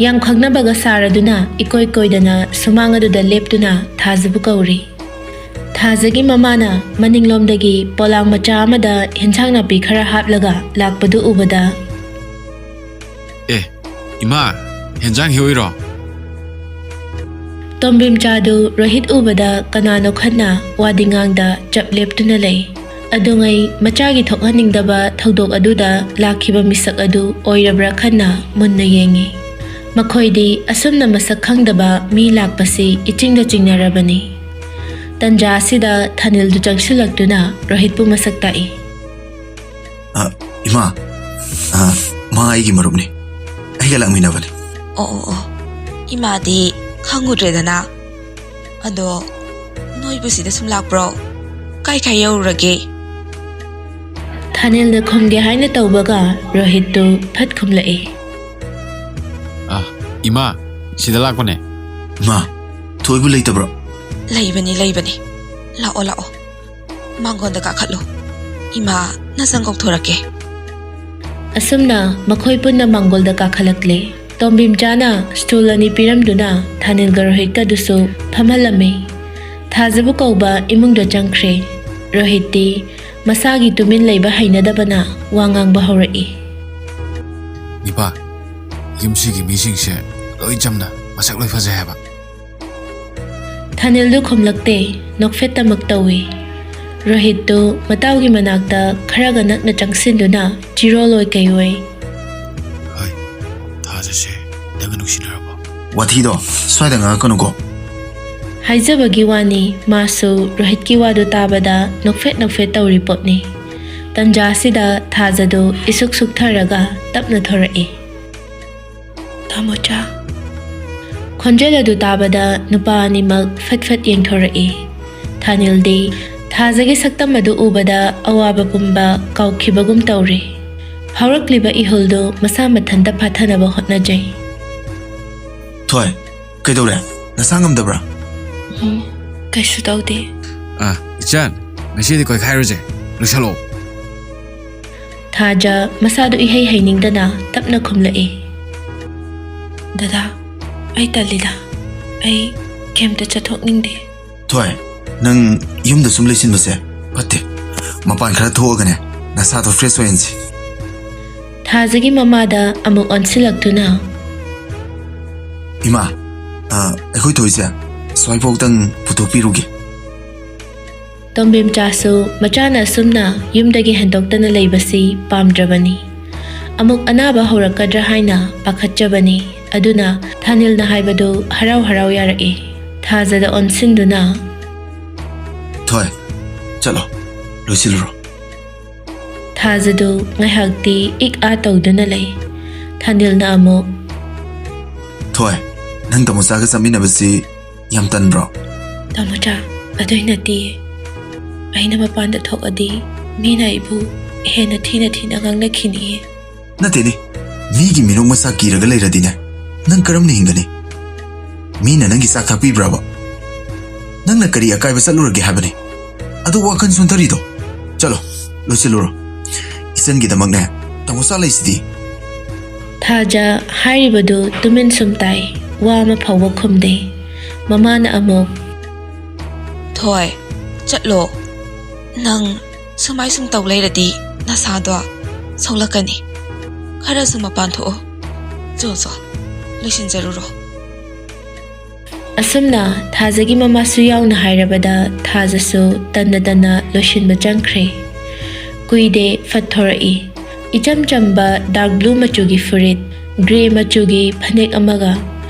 ꯌꯥꯝ ꯈꯪꯅꯕꯒ ꯁꯥꯔꯗꯨꯅ ꯏꯀꯣꯏ ꯀꯣꯏꯗꯅ ꯁꯨꯃꯥꯡ ꯑꯗꯨꯗ ꯂꯦꯞꯇꯨꯅ ꯊꯥꯖꯕꯨ ꯀꯧꯔꯤ꯫ ꯊꯥꯖꯒꯤ ꯃꯃꯥꯅ ꯃꯅꯤꯡꯂꯣꯝꯗꯒꯤ ꯄꯣꯂꯥꯡ ꯃꯆꯥ ꯑꯃꯗ ꯍꯦꯟꯁꯥꯡ ꯅꯥꯄꯤ ꯈꯔ ꯍꯥꯞꯂꯒ ꯂꯥꯛꯄꯗꯨ ꯎꯕꯗ, ꯑꯦ, ꯏꯃꯥ, ꯍꯦꯟꯖꯥꯡ ꯍꯦꯛꯎꯏꯔꯣ? ꯇꯣꯝꯕꯤꯝꯆꯥꯗꯨ ꯔꯣꯍꯤꯠ ꯎꯕꯗ ꯀꯅꯥꯅꯣ ꯈꯟꯅ ꯋꯥꯗꯤ ꯉꯥꯡꯗ ꯆꯞ ꯂꯦꯞꯇꯨꯅ ꯂꯩ꯫ ꯑꯗꯨꯉꯩ ꯃꯆꯥꯒꯤ ꯊꯣꯛꯍꯟꯅꯤꯡꯗꯕ ꯊꯧꯗꯣꯛ ꯑꯗꯨꯗ ꯂꯥꯛꯈꯤꯕ ꯃꯤꯁꯛ ꯑꯗꯨ ꯑꯣꯏꯔꯕ꯭ꯔꯥ ꯈꯟꯅ ꯃꯨꯟꯅ ꯌꯦꯡꯉꯤ꯫ ꯃꯈꯣꯏꯗꯤ ꯑꯁꯨꯝꯅ ꯃꯁꯛ ꯈꯪꯗꯕ ꯃꯤ ꯂꯥꯛꯄꯁꯤ ꯏꯆꯤꯡꯗ ꯆꯤꯡꯅꯔꯕꯅꯤ꯫ ꯇꯟꯖꯥ ꯑꯁꯤꯗ ꯊꯥꯅꯤꯜꯗꯨ ꯆꯪꯁꯤꯜꯂꯛꯇꯨꯅ ꯔꯣꯍꯤꯠꯄꯨ ꯃꯁꯛ ꯇꯥꯛꯏ꯫ ꯑ, ꯏꯃꯥ, ꯑ, ꯃꯥ ꯑꯩꯒꯤ ꯃꯔꯨꯞꯅꯤ꯫ ꯑꯩꯒ ꯂꯥꯛꯃꯤꯟꯅꯕꯅꯤ꯫ ꯑꯣ, ꯑꯣ, ꯑꯣ꯫ ꯏꯃꯥꯗꯤ ꯈꯪꯉꯨꯗ꯭ꯔꯦꯗꯅ꯫ ꯑꯗꯣ ꯅꯣꯏꯕꯨ ꯁꯤꯗ ꯁꯨꯝ ꯂꯥꯛꯄ꯭ꯔꯣ? ꯀꯥꯏ ꯀꯥꯏ ꯌꯧꯔꯨꯔꯒꯦ? ꯊꯥꯅꯤꯜꯗ ꯈꯨꯝꯒꯦ ꯍꯥꯏꯅ ꯇꯧꯕꯒ ꯔꯣꯍꯤꯠꯇꯨ ꯐꯠ ꯈꯨꯝꯂꯛꯏ꯫ ꯑ, ꯏꯃꯥ, ꯁꯤꯗ ꯂꯥꯛꯄꯅꯦ꯫ ꯃꯥ, ꯊꯣꯏꯕꯨ ꯂꯩꯇꯕ꯭ꯔꯣ? ꯂꯩꯕꯅꯤ, ꯂꯩꯕꯅꯤ꯫ ꯂꯥꯛꯑꯣ, ꯂꯥꯛꯑꯣ꯫ ꯃꯥꯡꯒꯣꯟꯗ ꯀꯥꯈꯠꯂꯨ꯫ ꯏꯃꯥ, ꯅꯆꯪ ꯀꯧꯊꯣꯔꯛꯀꯦ꯫ ꯑꯁꯨꯝꯅ ꯃꯈꯣꯏ ꯄꯨꯟꯅ ꯃꯥꯡꯒꯣꯜꯗ ꯀꯥꯈꯠꯂꯛꯂꯦ꯫ ꯇꯣꯝꯕꯤꯝꯆꯥꯅ ꯁ꯭ꯇꯨꯜ ꯑꯅꯤ ꯄꯤꯔꯝꯗꯨꯅ ꯊꯥꯅꯤꯜꯒ ꯔꯣꯍꯤꯠꯀꯗꯨꯁꯨ ꯐꯝꯍꯜꯂꯝꯃꯤ꯫ ꯊꯥꯖꯕꯨ ꯀꯧꯕ ꯏꯃꯨꯡꯗ ꯆꯪꯈ꯭ꯔꯦ꯫ ꯔꯣꯍꯤꯠꯇꯤ ꯃꯁꯥꯒꯤ ꯇꯨꯃꯤꯟ ꯂꯩꯕ ꯍꯩꯅꯗꯕꯅ ꯋꯥ ꯉꯥꯡꯕ ꯍꯧꯔꯛꯏ꯫ ꯏꯄꯥ, ꯌꯨꯝꯁꯤꯒꯤ ꯃꯤꯁꯤꯡꯁꯦ ꯂꯣꯏ ꯆꯝꯅ ꯃꯁꯛ ꯂꯣꯏ ꯐꯖꯩ ꯍꯥꯏꯕ꯫ ꯊꯥꯅꯤꯜꯗꯨ ꯈꯨꯝꯂꯛꯇꯦ, ꯅꯣꯛꯐꯦꯠꯇꯃꯛ ꯇꯧꯏ꯫ ꯔꯣꯍꯤꯠꯇꯨ ꯃꯇꯥꯎꯒꯤ ꯃꯅꯥꯛꯇ ꯈꯔꯒ ꯅꯛꯅ ꯆꯪꯁꯤꯟꯗꯨꯅ ꯆꯤꯔꯣꯜ ꯑꯣꯏ ꯀꯩ ꯑꯣꯏ꯫ ꯍꯣꯏ, ꯊꯥꯖꯁꯦ ꯅꯪꯒ ꯅꯨꯡꯁꯤꯅꯔꯕꯣ? ꯋꯥꯊꯤꯗꯣ ꯁ꯭ꯋꯥꯏꯗ ꯉꯥꯡꯉꯛꯀꯅꯨꯀꯣ꯫ ꯍꯥꯏꯖꯕꯒꯤ ꯋꯥꯅꯤ, ꯃꯥꯁꯨ ꯔꯣꯍꯤꯠꯀꯤ ꯋꯥꯗꯨ ꯇꯥꯕꯗ ꯅꯣꯛꯐꯦꯠ ꯅꯣꯛꯐꯦꯠ ꯇꯧꯔꯤ ꯄꯣꯠꯅꯤ꯫ ꯇꯟꯖꯥꯁꯤꯗ ꯊꯥꯖꯗꯨ ꯏꯁꯨꯛ ꯁꯨꯛꯊꯔꯒ ꯇꯞꯅ ꯊꯣꯔꯛꯏ꯫ "ꯇꯥꯃꯣꯆꯥ!" ꯈꯣꯟꯖꯦꯜ ꯑꯗꯨ ꯇꯥꯕꯗ ꯅꯨꯄꯥ ꯑꯅꯤꯃꯛ ꯐꯠ ꯐꯠ ꯌꯦꯡꯊꯣꯔꯛꯏ꯫ ꯊꯥꯅꯤꯜꯗꯤ ꯊꯥꯖꯒꯤ ꯁꯛꯇꯝ ꯑꯗꯨ ꯎꯕꯗ ꯑꯋꯥꯕ ꯄꯨꯝꯕ ꯀꯥꯎꯈꯤꯕꯒꯨꯝ ꯇꯧꯔꯤ꯫ ꯐꯥꯎꯔꯛꯂꯤꯕ ꯏꯍꯨꯜꯗꯨ ꯃꯁꯥ ꯃꯊꯟꯇ ꯐꯥꯊꯅꯕ ꯍꯣꯠꯅꯖꯩ꯫ ꯊꯣꯏ, ꯀꯩꯗꯧꯔꯦ? ꯅꯁꯥ ꯉꯝꯗꯕ꯭ꯔꯥ? "ꯎꯝ, ꯀꯩꯁꯨ ꯇꯧꯗꯦ꯫" ꯑ, ꯏꯆꯟ, ꯉꯁꯤꯗꯤ ꯀꯣꯏꯈꯥꯏꯔꯨꯁꯦ꯫ ꯂꯣꯏꯁꯜꯂꯣ꯫ ꯊꯥꯖ ꯃꯁꯥꯗꯨ ꯏꯍꯩ ꯍꯩꯅꯤꯡꯗꯅ ꯇꯞꯅ ꯈꯨꯝꯂꯛꯏ꯫ "ꯗꯗꯥ, ꯑꯩ ꯇꯜꯂꯤꯗ꯫ ꯑꯩ ꯀꯩꯝꯇ ꯆꯠꯊꯣꯛꯅꯤꯡꯗꯦ꯫" ꯊꯣꯏ, ꯅꯪ ꯌꯨꯝꯗ ꯁꯨꯝ ꯂꯩꯁꯤꯟꯕꯁꯦ ꯐꯠꯇꯦ꯫ ꯃꯄꯥꯟ ꯈꯔ ꯊꯣꯛꯑꯒꯅꯦ, ꯅꯁꯥꯗꯣ ꯐ꯭ꯔꯦꯁ ꯑꯣꯏꯍꯟꯁꯤ꯫ ꯊꯥꯖꯒꯤ ꯃꯃꯥꯗ ꯑꯃꯨꯛ ꯑꯣꯟꯁꯤꯜꯂꯛꯇꯨꯅ, "ꯏꯃꯥ, ꯑ, ꯑꯩꯈꯣꯏ ꯊꯣꯏꯁꯦ ꯁ꯭ꯋꯥꯏꯐꯥꯎꯇꯪ ꯄꯨꯊꯣꯛꯄꯤꯔꯨꯒꯦ꯫" ꯇꯣꯝꯕꯤꯝꯆꯥꯁꯨ ꯃꯆꯥꯅ ꯑꯁꯨꯝꯅ ꯌꯨꯝꯗꯒꯤ ꯍꯦꯟꯗꯣꯛꯇꯅ ꯂꯩꯕꯁꯤ ꯄꯥꯝꯗ꯭ꯔꯕꯅꯤ꯫ ꯑꯃꯨꯛ ꯑꯅꯥꯕ ꯍꯧꯔꯛꯀꯗ꯭ꯔꯥ ꯍꯥꯏꯅ ꯄꯥꯈꯠꯆꯕꯅꯤ꯫ ꯑꯗꯨꯅ ꯊꯥꯅꯤꯜꯅ ꯍꯥꯏꯕꯗꯨ ꯍꯔꯥꯎ ꯍꯔꯥꯎ ꯌꯥꯔꯛꯏ꯫ ꯊꯥꯖꯗ ꯑꯣꯟꯁꯤꯟꯗꯨꯅ, "ꯊꯣꯏ, ꯆꯠꯂꯣ, ꯂꯣꯏꯁꯤꯜꯂꯨꯔꯣ꯫" ꯊꯥꯖꯗꯨ ꯉꯥꯏꯍꯥꯛꯇꯤ ꯏꯛ ꯑꯥ ꯇꯧꯗꯨꯅ ꯂꯩ꯫ ꯊꯥꯅꯤꯜꯅ ꯑꯃꯨꯛ, "ꯊꯣꯏ, ꯅꯪ ꯇꯥꯃꯣꯆꯥꯒ ꯆꯠꯃꯤꯟꯅꯕꯁꯤ ꯌꯥꯝ ꯇꯟꯕ꯭ꯔꯣ? ꯇꯥꯃꯣꯆꯥ, ꯑꯗꯨꯏ ꯅꯠꯇꯤꯌꯦ꯫ ꯑꯩꯅ ꯃꯄꯥꯟꯗ ꯊꯣꯛꯑꯗꯤ ꯃꯤꯅ ꯑꯩꯕꯨ ꯍꯦꯟꯅ ꯊꯤꯅ ꯊꯤꯅ ꯉꯥꯡꯅꯈꯤꯅꯤꯌꯦ꯫ ꯅꯠꯇꯦꯅꯦ, ꯃꯤꯒꯤ ꯃꯤꯅꯣꯛ ꯃꯁꯥ ꯀꯤꯔꯒ ꯂꯩꯔꯗꯤꯅꯦ, ꯅꯪ ꯀꯔꯝꯅ ꯍꯤꯡꯒꯅꯤ? ꯃꯤꯅ ꯅꯪꯒꯤ ꯆꯥꯛ ꯊꯥꯛꯄꯤꯕ꯭ꯔꯕ? ꯅꯪꯅ ꯀꯔꯤ ꯑꯀꯥꯏꯕ ꯆꯠꯂꯨꯔꯒꯦ ꯍꯥꯏꯕꯅꯤ? ꯑꯗꯨ ꯋꯥꯈꯜ ꯁꯣꯟꯊꯔꯤꯗꯣ? ꯆꯠꯂꯣ, ꯂꯣꯏꯁꯤꯜꯂꯨꯔꯣ꯫ ꯏꯆꯟꯒꯤꯗꯃꯛꯅꯦ, ꯇꯥꯃꯣꯆꯥ ꯂꯩꯁꯤꯗꯤ꯫ ꯊꯥꯖ ꯍꯥꯏꯔꯤꯕꯗꯨ ꯇꯨꯃꯤꯟ ꯁꯨꯝ ꯇꯥꯏ, ꯋꯥ ꯑꯃ ꯐꯥꯎꯕ ꯈꯨꯝꯗꯦ꯫ ꯃꯃꯥꯅ ꯑꯃꯨꯛ, ꯊꯣꯏ, ꯆꯠꯂꯣ꯫ ꯅꯪ ꯁꯨꯃꯥꯏ ꯁꯨꯝ ꯇꯧ ꯂꯩꯔꯗꯤ ꯅꯁꯥꯗꯣ ꯁꯣꯛꯂꯛꯀꯅꯤ꯫ ꯈꯔꯁꯨ ꯃꯄꯥꯟ ꯊꯣꯛꯑꯣ꯫ ꯆꯣ, ꯆꯣ, ꯂꯣꯏꯁꯤꯟꯖꯔꯨꯔꯣ꯫ ꯑꯁꯨꯝꯅ ꯊꯥꯖꯒꯤ ꯃꯃꯥꯁꯨ ꯌꯥꯎꯅ ꯍꯥꯏꯔꯕꯗ ꯊꯥꯖꯁꯨ ꯇꯟꯅ ꯇꯟꯅ ꯂꯣꯏꯁꯤꯟꯕ ꯆꯪꯈ꯭ꯔꯦ꯫ ꯀꯨꯏꯗꯦ ꯐꯠ ꯊꯣꯔꯛꯏ꯫ ꯏꯆꯝ ꯆꯝꯕ dark blue ꯃꯆꯨꯒꯤ ꯐꯨꯔꯤꯠ, grey ꯃꯆꯨꯒꯤ ꯐꯅꯦꯛ ꯑꯃꯒ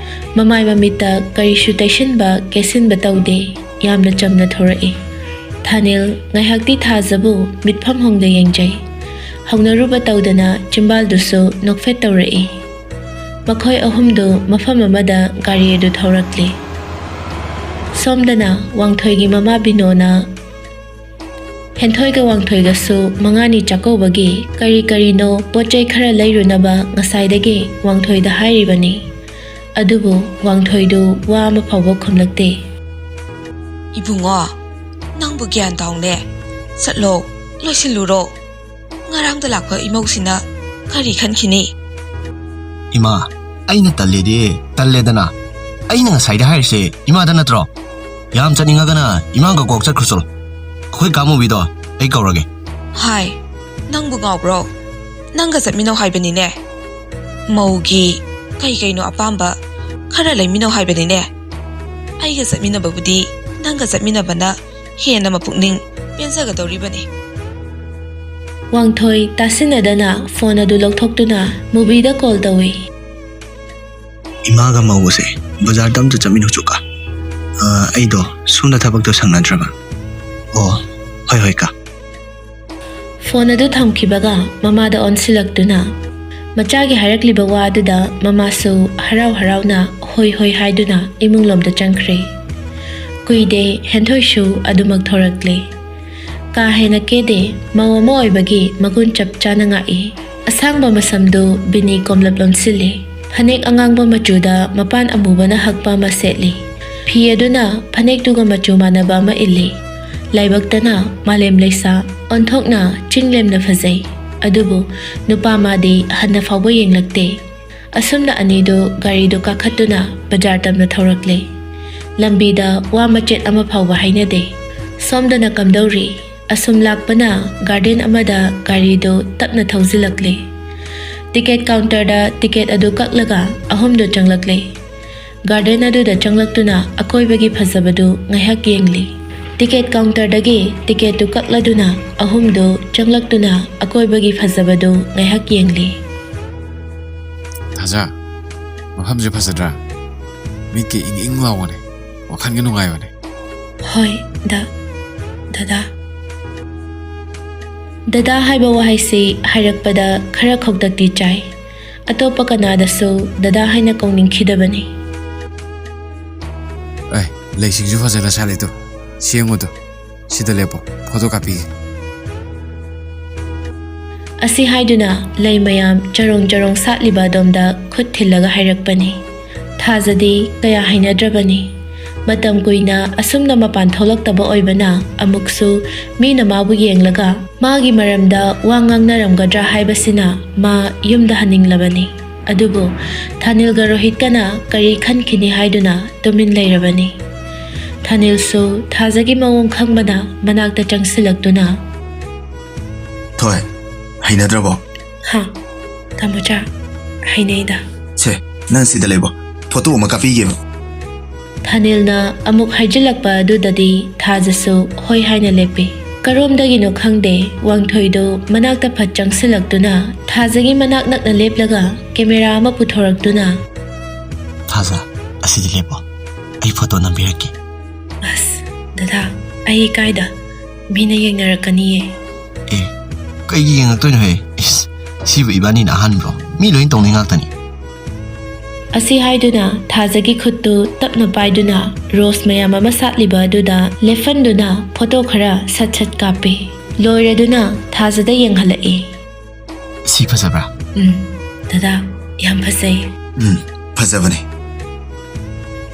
ꯃꯃꯥꯏ ꯃꯃꯤꯠꯇ ꯀꯔꯤꯁꯨ ꯇꯩꯁꯤꯟꯕ ꯀꯦꯁꯤꯟꯕ ꯇꯧꯗꯦ, ꯌꯥꯝꯅ ꯆꯝꯅ ꯊꯣꯔꯛꯏ꯫ ꯊꯥꯅꯤꯜ ꯉꯥꯏꯍꯥꯛꯇꯤ ꯊꯥꯖꯕꯨ ꯃꯤꯠꯐꯝ ꯍꯣꯡꯗ ꯌꯦꯡꯖꯩ꯫ ꯍꯧꯅꯔꯨꯕ ꯇꯧꯗꯅ ꯆꯤꯝꯕꯥꯜꯗꯨꯁꯨ ꯅꯣꯛꯐꯦꯠ ꯇꯧꯔꯛꯏ꯫ ꯃꯈꯣꯏ ꯑꯍꯨꯝꯗꯨ ꯃꯐꯝ ꯑꯃꯗ ꯒꯥꯔꯤ ꯑꯗꯨ ꯊꯧꯔꯛꯂꯤ꯫ ꯁꯣꯝꯗꯅ ꯋꯥꯡꯊꯣꯏꯒꯤ ꯃꯃꯥ ꯕꯤꯅꯣꯅ ꯍꯦꯟꯊꯣꯏꯒ ꯋꯥꯡꯊꯣꯏꯒꯁꯨ ꯃꯉꯥꯅꯤ ꯆꯥꯛꯀꯧꯕꯒꯤ ꯀꯔꯤ ꯀꯔꯤꯅꯣ ꯄꯣꯠ ꯆꯩ ꯈꯔ ꯂꯩꯔꯨꯅꯕ ꯉꯁꯥꯏꯗꯒꯤ ꯋꯥꯡꯊꯣꯏꯗ ꯍꯥꯏꯔꯤꯕꯅꯤ꯫ ꯑꯗꯨꯕꯨ ꯋꯥꯡꯊꯣꯏꯗꯨ ꯋꯥ ꯑꯃ ꯐꯥꯎꯕ ꯈꯨꯝꯂꯛꯇꯦ꯫ ꯏꯕꯨꯡꯉꯣ, ꯅꯪꯕꯨ ꯒ꯭ꯌꯥꯟ ꯇꯥꯎꯅꯦ꯫ ꯆꯠꯂꯣ, ꯂꯣꯏꯁꯤꯜꯂꯨꯔꯣ꯫ ꯉꯔꯥꯡꯗ ꯂꯥꯛꯄ ꯏꯃꯧꯁꯤꯅ ꯀꯔꯤ ꯈꯟꯈꯤꯅꯤ? ꯏꯃꯥ, ꯑꯩꯅ ꯇꯜꯂꯦꯗꯤ ꯇꯜꯂꯦꯗꯅ꯫ ꯑꯩꯅ ꯉꯁꯥꯏꯗ ꯍꯥꯏꯔꯤꯁꯦ ꯏꯃꯥꯗ ꯅꯠꯇ꯭ꯔꯣ? ꯌꯥꯝ ꯆꯠꯅꯤꯡꯉꯒꯅ ꯏꯃꯥꯒ ꯀꯣꯛ ꯆꯠꯈ꯭ꯔꯨꯆꯣ꯫ ꯑꯩꯈꯣꯏ ꯀꯥ ꯃꯨꯕꯤꯗꯣ ꯑꯩ ꯀꯧꯔꯒꯦ꯫ ꯍꯥꯏ, ꯅꯪꯕꯨ ꯉꯥꯎꯕ꯭ꯔꯣ? ꯅꯪꯒ ꯆꯠꯃꯤꯟꯅꯧ ꯍꯥꯏꯕꯅꯤꯅꯦ꯫ ꯃꯧꯒꯤ ꯀꯩ ꯀꯩꯅꯣ ꯑꯄꯥꯝꯕ ꯈꯔ ꯂꯩꯃꯤꯟꯅꯧ ꯍꯥꯏꯕꯅꯤꯅꯦ꯫ ꯑꯩꯒ ꯆꯠꯃꯤꯟꯅꯕꯕꯨꯗꯤ ꯅꯪꯒ ꯆꯠꯃꯤꯟꯅꯕꯅ ꯍꯦꯟꯅ ꯃꯄꯨꯛꯅꯤꯡ ꯄꯦꯟꯖꯒꯗꯧꯔꯤꯕꯅꯤ꯫ ꯋꯥꯡꯊꯣꯏ ꯇꯥꯁꯤꯟꯅꯗꯅ ꯐꯣꯟ ꯑꯗꯨ ꯂꯧꯊꯣꯛꯇꯨꯅ ꯃꯨꯕꯤꯗ ꯀꯣꯜ ꯇꯧꯏ꯫ ꯏꯃꯥꯒ ꯃꯧꯒꯁꯦ ꯕꯖꯥꯔꯗ ꯑꯝꯇ ꯆꯠꯃꯤꯟꯅꯧꯆꯣ ꯀꯥ꯫ ꯑ, ꯑꯩꯗꯣ ꯁꯣꯝꯗ ꯊꯕꯛꯇꯣ ꯁꯪꯅꯗ꯭ꯔꯕ꯫ ꯑꯣ, ꯍꯣꯏ ꯍꯣꯏ ꯀꯥ꯫ ꯐꯣꯟ ꯑꯗꯨ ꯊꯝꯈꯤꯕꯒ ꯃꯃꯥꯗ ꯑꯣꯟꯁꯤꯜꯂꯛꯇꯨꯅ, ꯃꯆꯥꯒꯤ ꯍꯥꯏꯔꯛꯂꯤꯕ ꯋꯥ ꯑꯗꯨꯗ ꯃꯃꯥꯁꯨ ꯍꯔꯥꯎ ꯍꯔꯥꯎꯅ ꯍꯣꯏ ꯍꯣꯏ ꯍꯥꯏꯗꯨꯅ ꯏꯃꯨꯡꯂꯣꯝꯗ ꯆꯪꯈ꯭ꯔꯦ꯫ ꯀꯨꯏꯗꯦ, ꯍꯦꯟꯊꯣꯏꯁꯨ ꯑꯗꯨꯃꯛ ꯊꯣꯔꯛꯂꯦ꯫ ꯀꯥ ꯍꯦꯟꯅ ꯀꯦꯗꯦ, ꯃꯧ ꯑꯃ ꯑꯣꯏꯕꯒꯤ ꯃꯒꯨꯟ ꯆꯞ ꯆꯥꯅ ꯉꯥꯛꯏ꯫ ꯑꯁꯥꯡꯕ ꯃꯁꯝꯗꯨ ꯕꯤꯅꯤ ꯀꯣꯝꯂꯞ ꯂꯣꯟꯁꯤꯜꯂꯤ꯫ ꯐꯅꯦꯛ ꯑꯉꯥꯡꯕ ꯃꯆꯨꯗ ꯃꯄꯥꯟ ꯑꯃꯨꯕꯅ ꯍꯛꯄ ꯑꯃ ꯁꯦꯠꯂꯤ꯫ ꯐꯤ ꯑꯗꯨꯅ ꯐꯅꯦꯛꯇꯨꯒ ꯃꯆꯨ ꯃꯥꯟꯅꯕ ꯑꯃ ꯏꯜꯂꯤ꯫ ꯂꯥꯏꯕꯛꯇꯅ ꯃꯥꯂꯦꯝ ꯂꯩꯁꯥ ꯑꯣꯟꯊꯣꯛꯅ ꯆꯤꯡꯂꯦꯝꯅ ꯐꯖꯩ꯫ ꯑꯗꯨꯕꯨ ꯅꯨꯄꯥ ꯃꯥꯗꯤ ꯍꯟꯅ ꯐꯥꯎꯕ ꯌꯦꯡꯂꯛꯇꯦ꯫ ꯑꯁꯨꯝꯅ ꯑꯅꯤꯗꯨ ꯒꯥꯔꯤꯗꯨ ꯀꯥꯈꯠꯇꯨꯅ ꯕꯖꯥꯔ ꯇꯝꯅ ꯊꯧꯔꯛꯂꯦ꯫ ꯂꯝꯕꯤꯗ ꯋꯥ ꯃꯆꯦꯠ ꯑꯃ ꯐꯥꯎꯕ ꯍꯥꯏꯅꯗꯦ꯫ ꯁꯣꯝꯗꯅ ꯀꯝꯗꯧꯔꯤ? ꯑꯁꯨꯝ ꯂꯥꯛꯄꯅ ꯒꯥꯔꯗꯦꯟ ꯑꯃꯗ ꯒꯥꯔꯤꯗꯨ ꯇꯞꯅ ꯊꯧꯖꯤꯜꯂꯛꯂꯦ꯫ ꯇꯤꯀꯦꯠ ꯀꯥꯎꯟꯇꯔꯗ ꯇꯤꯀꯦꯠ ꯑꯗꯨ ꯀꯛꯂꯒ ꯑꯍꯨꯝꯗꯨ ꯆꯪꯂꯛꯂꯦ꯫ ꯒꯥꯔꯗꯦꯟ ꯑꯗꯨꯗ ꯆꯪꯂꯛꯇꯨꯅ ꯑꯀꯣꯏꯕꯒꯤ ꯐꯖꯕꯗꯨ ꯉꯥꯏꯍꯥꯛ ꯌꯦꯡꯂꯤ꯫ ꯇꯤꯀꯦꯠ ꯀꯥꯎꯟꯇꯔꯗꯒꯤ ꯇꯤꯀꯦꯠꯇꯨ ꯀꯛꯂꯗꯨꯅ ꯑꯍꯨꯝꯗꯨ ꯆꯪꯂꯛꯇꯨꯅ ꯑꯀꯣꯏꯕꯒꯤ ꯐꯖꯕꯗꯨ ꯉꯥꯏꯍꯥꯛ ꯌꯦꯡꯂꯤ꯫ ꯊꯥꯖ, ꯃꯐꯝꯁꯦ ꯐꯖꯗ꯭ꯔꯥ? ꯃꯤꯠꯀ ꯏꯪ ꯏꯪ ꯂꯥꯎꯕꯅꯦ, ꯋꯥꯈꯜꯒ ꯅꯨꯡꯉꯥꯏꯕꯅꯦ꯫ ꯍꯣꯏ, ꯗ, ꯗꯗꯥ꯫ ꯗꯗꯥ ꯍꯥꯏꯕ ꯋꯥꯍꯩꯁꯤ ꯍꯥꯏꯔꯛꯄꯗ ꯈꯔ ꯈꯧꯇꯛꯇꯤ ꯆꯥꯏ꯫ ꯑꯇꯣꯞꯄ ꯀꯅꯥꯗꯁꯨ ꯗꯗꯥ ꯍꯥꯏꯅ ꯀꯧꯅꯤꯡꯈꯤꯗꯕꯅꯤ꯫ ꯑꯦ, ꯂꯩꯁꯤꯡꯁꯨ ꯐꯖꯅ ꯁꯥꯠꯂꯤꯗꯣ, ꯁꯦꯡꯉꯨꯗꯣ꯫ ꯁꯤꯗ ꯂꯦꯞꯄꯣ, ꯐꯣꯇꯣ ꯀꯥꯞꯄꯤꯒꯦ꯫ ꯑꯁꯤ ꯍꯥꯏꯗꯨꯅ ꯂꯩ ꯃꯌꯥꯝ ꯆꯔꯣꯡ ꯆꯔꯣꯡ ꯁꯥꯠꯂꯤꯕ ꯑꯗꯣꯝꯗ ꯈꯨꯠ ꯊꯤꯜꯂꯒ ꯍꯥꯏꯔꯛꯄꯅꯤ꯫ ꯊꯥꯖꯗꯤ ꯀꯌꯥ ꯍꯩꯅꯗ꯭ꯔꯕꯅꯤ꯫ ꯃꯇꯝ ꯀꯨꯏꯅ ꯑꯁꯨꯝꯅ ꯃꯄꯥꯟ ꯊꯣꯛꯂꯛꯇꯕ ꯑꯣꯏꯕꯅ ꯑꯃꯨꯛꯁꯨ ꯃꯤꯅ ꯃꯥꯕꯨ ꯌꯦꯡꯂꯒ ꯃꯥꯒꯤ ꯃꯔꯝꯗ ꯋꯥ ꯉꯥꯡꯅꯔꯝꯒꯗ꯭ꯔꯥ ꯍꯥꯏꯕꯁꯤꯅ ꯃꯥ ꯌꯨꯝꯗ ꯍꯟꯅꯤꯡꯂꯕꯅꯤ꯫ ꯑꯗꯨꯕꯨ ꯊꯥꯅꯤꯜꯒ ꯔꯣꯍꯤꯠꯀꯅ ꯀꯔꯤ ꯈꯟꯈꯤꯅꯤ ꯍꯥꯏꯗꯨꯅ ꯇꯨꯃꯤꯟ ꯂꯩꯔꯕꯅꯤ꯫ ꯊꯥꯅꯤꯜꯁꯨ ꯊꯥꯖꯒꯤ ꯃꯑꯣꯡ ꯈꯪꯕꯅ ꯃꯅꯥꯛꯇ ꯆꯪꯁꯤꯜꯂꯛꯇꯨꯅ, ꯊꯣꯏ, ꯍꯩꯅꯗ꯭ꯔꯕꯣ? ꯍꯥ, ꯇꯥꯃꯣꯆꯥ, ꯍꯩꯅꯩꯗ꯫ ꯁꯦ, ꯅꯪ ꯁꯤꯗ ꯂꯩꯕꯣ, ꯐꯣꯇꯣ ꯑꯃ ꯀꯥꯞꯄꯤꯒꯦꯕ꯫ ꯊꯥꯅꯤꯜꯅ ꯑꯃꯨꯛ ꯍꯥꯏꯖꯤꯜꯂꯛꯄ ꯑꯗꯨꯗꯗꯤ ꯊꯥꯖꯁꯨ ꯍꯣꯏ ꯍꯥꯏꯅ ꯂꯦꯞꯄꯤ꯫ ꯀꯔꯣꯝꯗꯒꯤꯅꯣ ꯈꯪꯗꯦ, ꯋꯥꯡꯊꯣꯏꯗꯨ ꯃꯅꯥꯛꯇ ꯐꯠ ꯆꯪꯁꯤꯜꯂꯛꯇꯨꯅ ꯊꯥꯖꯒꯤ ꯃꯅꯥꯛ ꯅꯛꯅ ꯂꯦꯞꯂꯒ ꯀꯦꯃꯦꯔꯥ ꯑꯃ ꯄꯨꯊꯣꯔꯛꯇꯨꯅ, ꯊꯥꯖ, ꯑꯁꯤꯗ ꯂꯦꯞꯄꯣ, ꯑꯩ ꯐꯣꯇꯣ ꯅꯝꯕꯤꯔꯛꯀꯦ꯫ ꯑꯁ, ꯗꯗꯥ, ꯑꯩ ꯀꯥꯏꯗ? ꯃꯤꯅ ꯌꯦꯡꯅꯔꯛꯀꯅꯤꯌꯦ꯫ ꯑꯦ, ꯀꯩꯒꯤ ꯌꯦꯡꯉꯛꯇꯣꯏꯅꯣꯍꯦ? ꯏꯁ, ꯁꯤꯕꯨ ꯏꯕꯥꯅꯤꯅ ꯑꯍꯥꯟꯕ꯭ꯔꯣ? ꯃꯤ ꯂꯣꯏ ꯇꯧꯅꯩ ꯉꯥꯛꯇꯅꯤ꯫ ꯑꯁꯤ ꯍꯥꯏꯗꯨꯅ ꯊꯥꯖꯒꯤ ꯈꯨꯠꯇꯨ ꯇꯞꯅ ꯄꯥꯏꯗꯨꯅ ꯔꯣꯁ ꯃꯌꯥꯝ ꯑꯃ ꯁꯥꯠꯂꯤꯕ ꯑꯗꯨꯗ ꯂꯦꯞꯍꯟꯗꯨꯅ ꯐꯣꯇꯣ ꯈꯔ ꯁꯠ ꯁꯠ ꯀꯥꯞꯄꯤ꯫ ꯂꯣꯏꯔꯗꯨꯅ ꯊꯥꯖꯗ ꯌꯦꯡꯍꯜꯂꯛꯏ꯫ ꯁꯤ ꯐꯖꯕ꯭ꯔꯥ? ꯎꯝ, ꯗꯗꯥ, ꯌꯥꯝ ꯐꯖꯩ꯫ ꯎꯝ, ꯐꯖꯕꯅꯦ꯫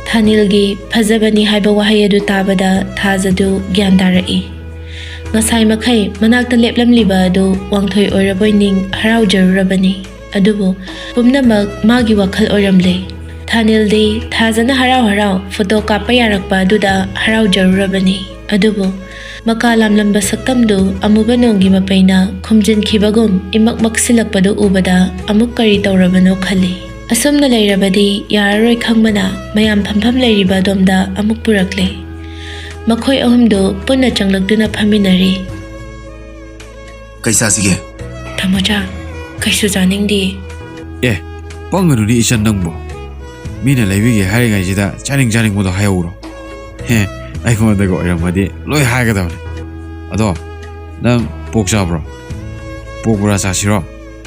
ꯊꯥꯅꯤꯜꯒꯤ ꯐꯖꯕꯅꯤ ꯍꯥꯏꯕ ꯋꯥꯍꯩ ꯑꯗꯨ ꯇꯥꯕꯗ ꯊꯥꯖꯗꯨ ꯒ꯭ꯌꯥꯟ ꯇꯥꯔꯛꯏ꯫ ꯉꯁꯥꯏ ꯃꯈꯩ ꯃꯅꯥꯛꯇ ꯂꯦꯞꯂꯝꯂꯤꯕ ꯑꯗꯨ ꯋꯥꯡꯊꯣꯏ ꯑꯣꯏꯔꯕꯣꯏ ꯅꯤꯡ ꯍꯔꯥꯎꯖꯔꯨꯔꯕꯅꯤ꯫ ꯑꯗꯨꯕꯨ ꯄꯨꯝꯅꯃꯛ ꯃꯥꯒꯤ ꯋꯥꯈꯜ ꯑꯣꯏꯔꯝꯂꯦ꯫ ꯊꯥꯅꯤꯜꯗꯤ ꯊꯥꯖꯅ ꯍꯔꯥꯎ ꯍꯔꯥꯎ ꯐꯣꯇꯣ ꯀꯥꯞꯄ ꯌꯥꯔꯛꯄ ꯑꯗꯨꯗ ꯍꯔꯥꯎꯖꯔꯨꯔꯕꯅꯤ꯫ ꯑꯗꯨꯕꯨ ꯃꯀꯥ ꯂꯥꯝꯂꯝꯕ ꯁꯛꯇꯝꯗꯨ ꯑꯃꯨꯕ ꯅꯣꯡꯒꯤ ꯃꯄꯩꯅ ꯈꯨꯝꯖꯤꯟꯈꯤꯕꯒꯨꯝ ꯏꯃꯛ ꯃꯛꯁꯤꯜꯂꯛꯄꯗꯨ ꯎꯕꯗ ꯑꯃꯨꯛ ꯀꯔꯤ ꯇꯧꯔꯕꯅꯣ ꯈꯜꯂꯤ꯫ ꯑꯁꯨꯝꯅ ꯂꯩꯔꯕꯗꯤ ꯌꯥꯔꯔꯣꯏ ꯈꯪꯕꯅ ꯃꯌꯥꯝ ꯐꯝꯐꯝ ꯂꯩꯔꯤꯕ ꯑꯗꯣꯝꯗ ꯑꯃꯨꯛ ꯄꯨꯔꯛꯂꯦ꯫ ꯃꯈꯣꯏ ꯑꯍꯨꯝꯗꯨ ꯄꯨꯟꯅ ꯆꯪꯂꯛꯇꯨꯅ ꯐꯝꯃꯤꯟꯅꯔꯤ꯫ ꯀꯩ ꯆꯥꯁꯤꯒꯦ? ꯇꯥꯃꯣꯆꯥ, ꯀꯩꯁꯨ ꯆꯥꯅꯤꯡꯗꯦ꯫ ꯑꯦ, ꯄꯪꯒꯅꯨꯅꯦ ꯏꯆꯟ ꯅꯪꯕꯨ꯫ ꯃꯤꯅ ꯂꯩꯕꯤꯒꯦ ꯍꯥꯏꯔꯤꯉꯩꯁꯤꯗ ꯆꯥꯅꯤꯡ ꯆꯥꯅꯤꯡꯕꯗꯣ ꯍꯥꯏꯍꯧꯔꯣ꯫ ꯍꯦ, ꯑꯩꯉꯣꯟꯗꯒ ꯑꯣꯏꯔꯝꯃꯗꯤ ꯂꯣꯏ ꯍꯥꯏꯒꯗꯕꯅꯤ꯫ ꯑꯗꯣ, ꯅꯪ ꯄꯣꯛ ꯆꯥꯕ꯭ꯔꯣ? ꯄꯣꯛ ꯕꯣꯔꯥ ꯆꯥꯁꯤꯔꯣ?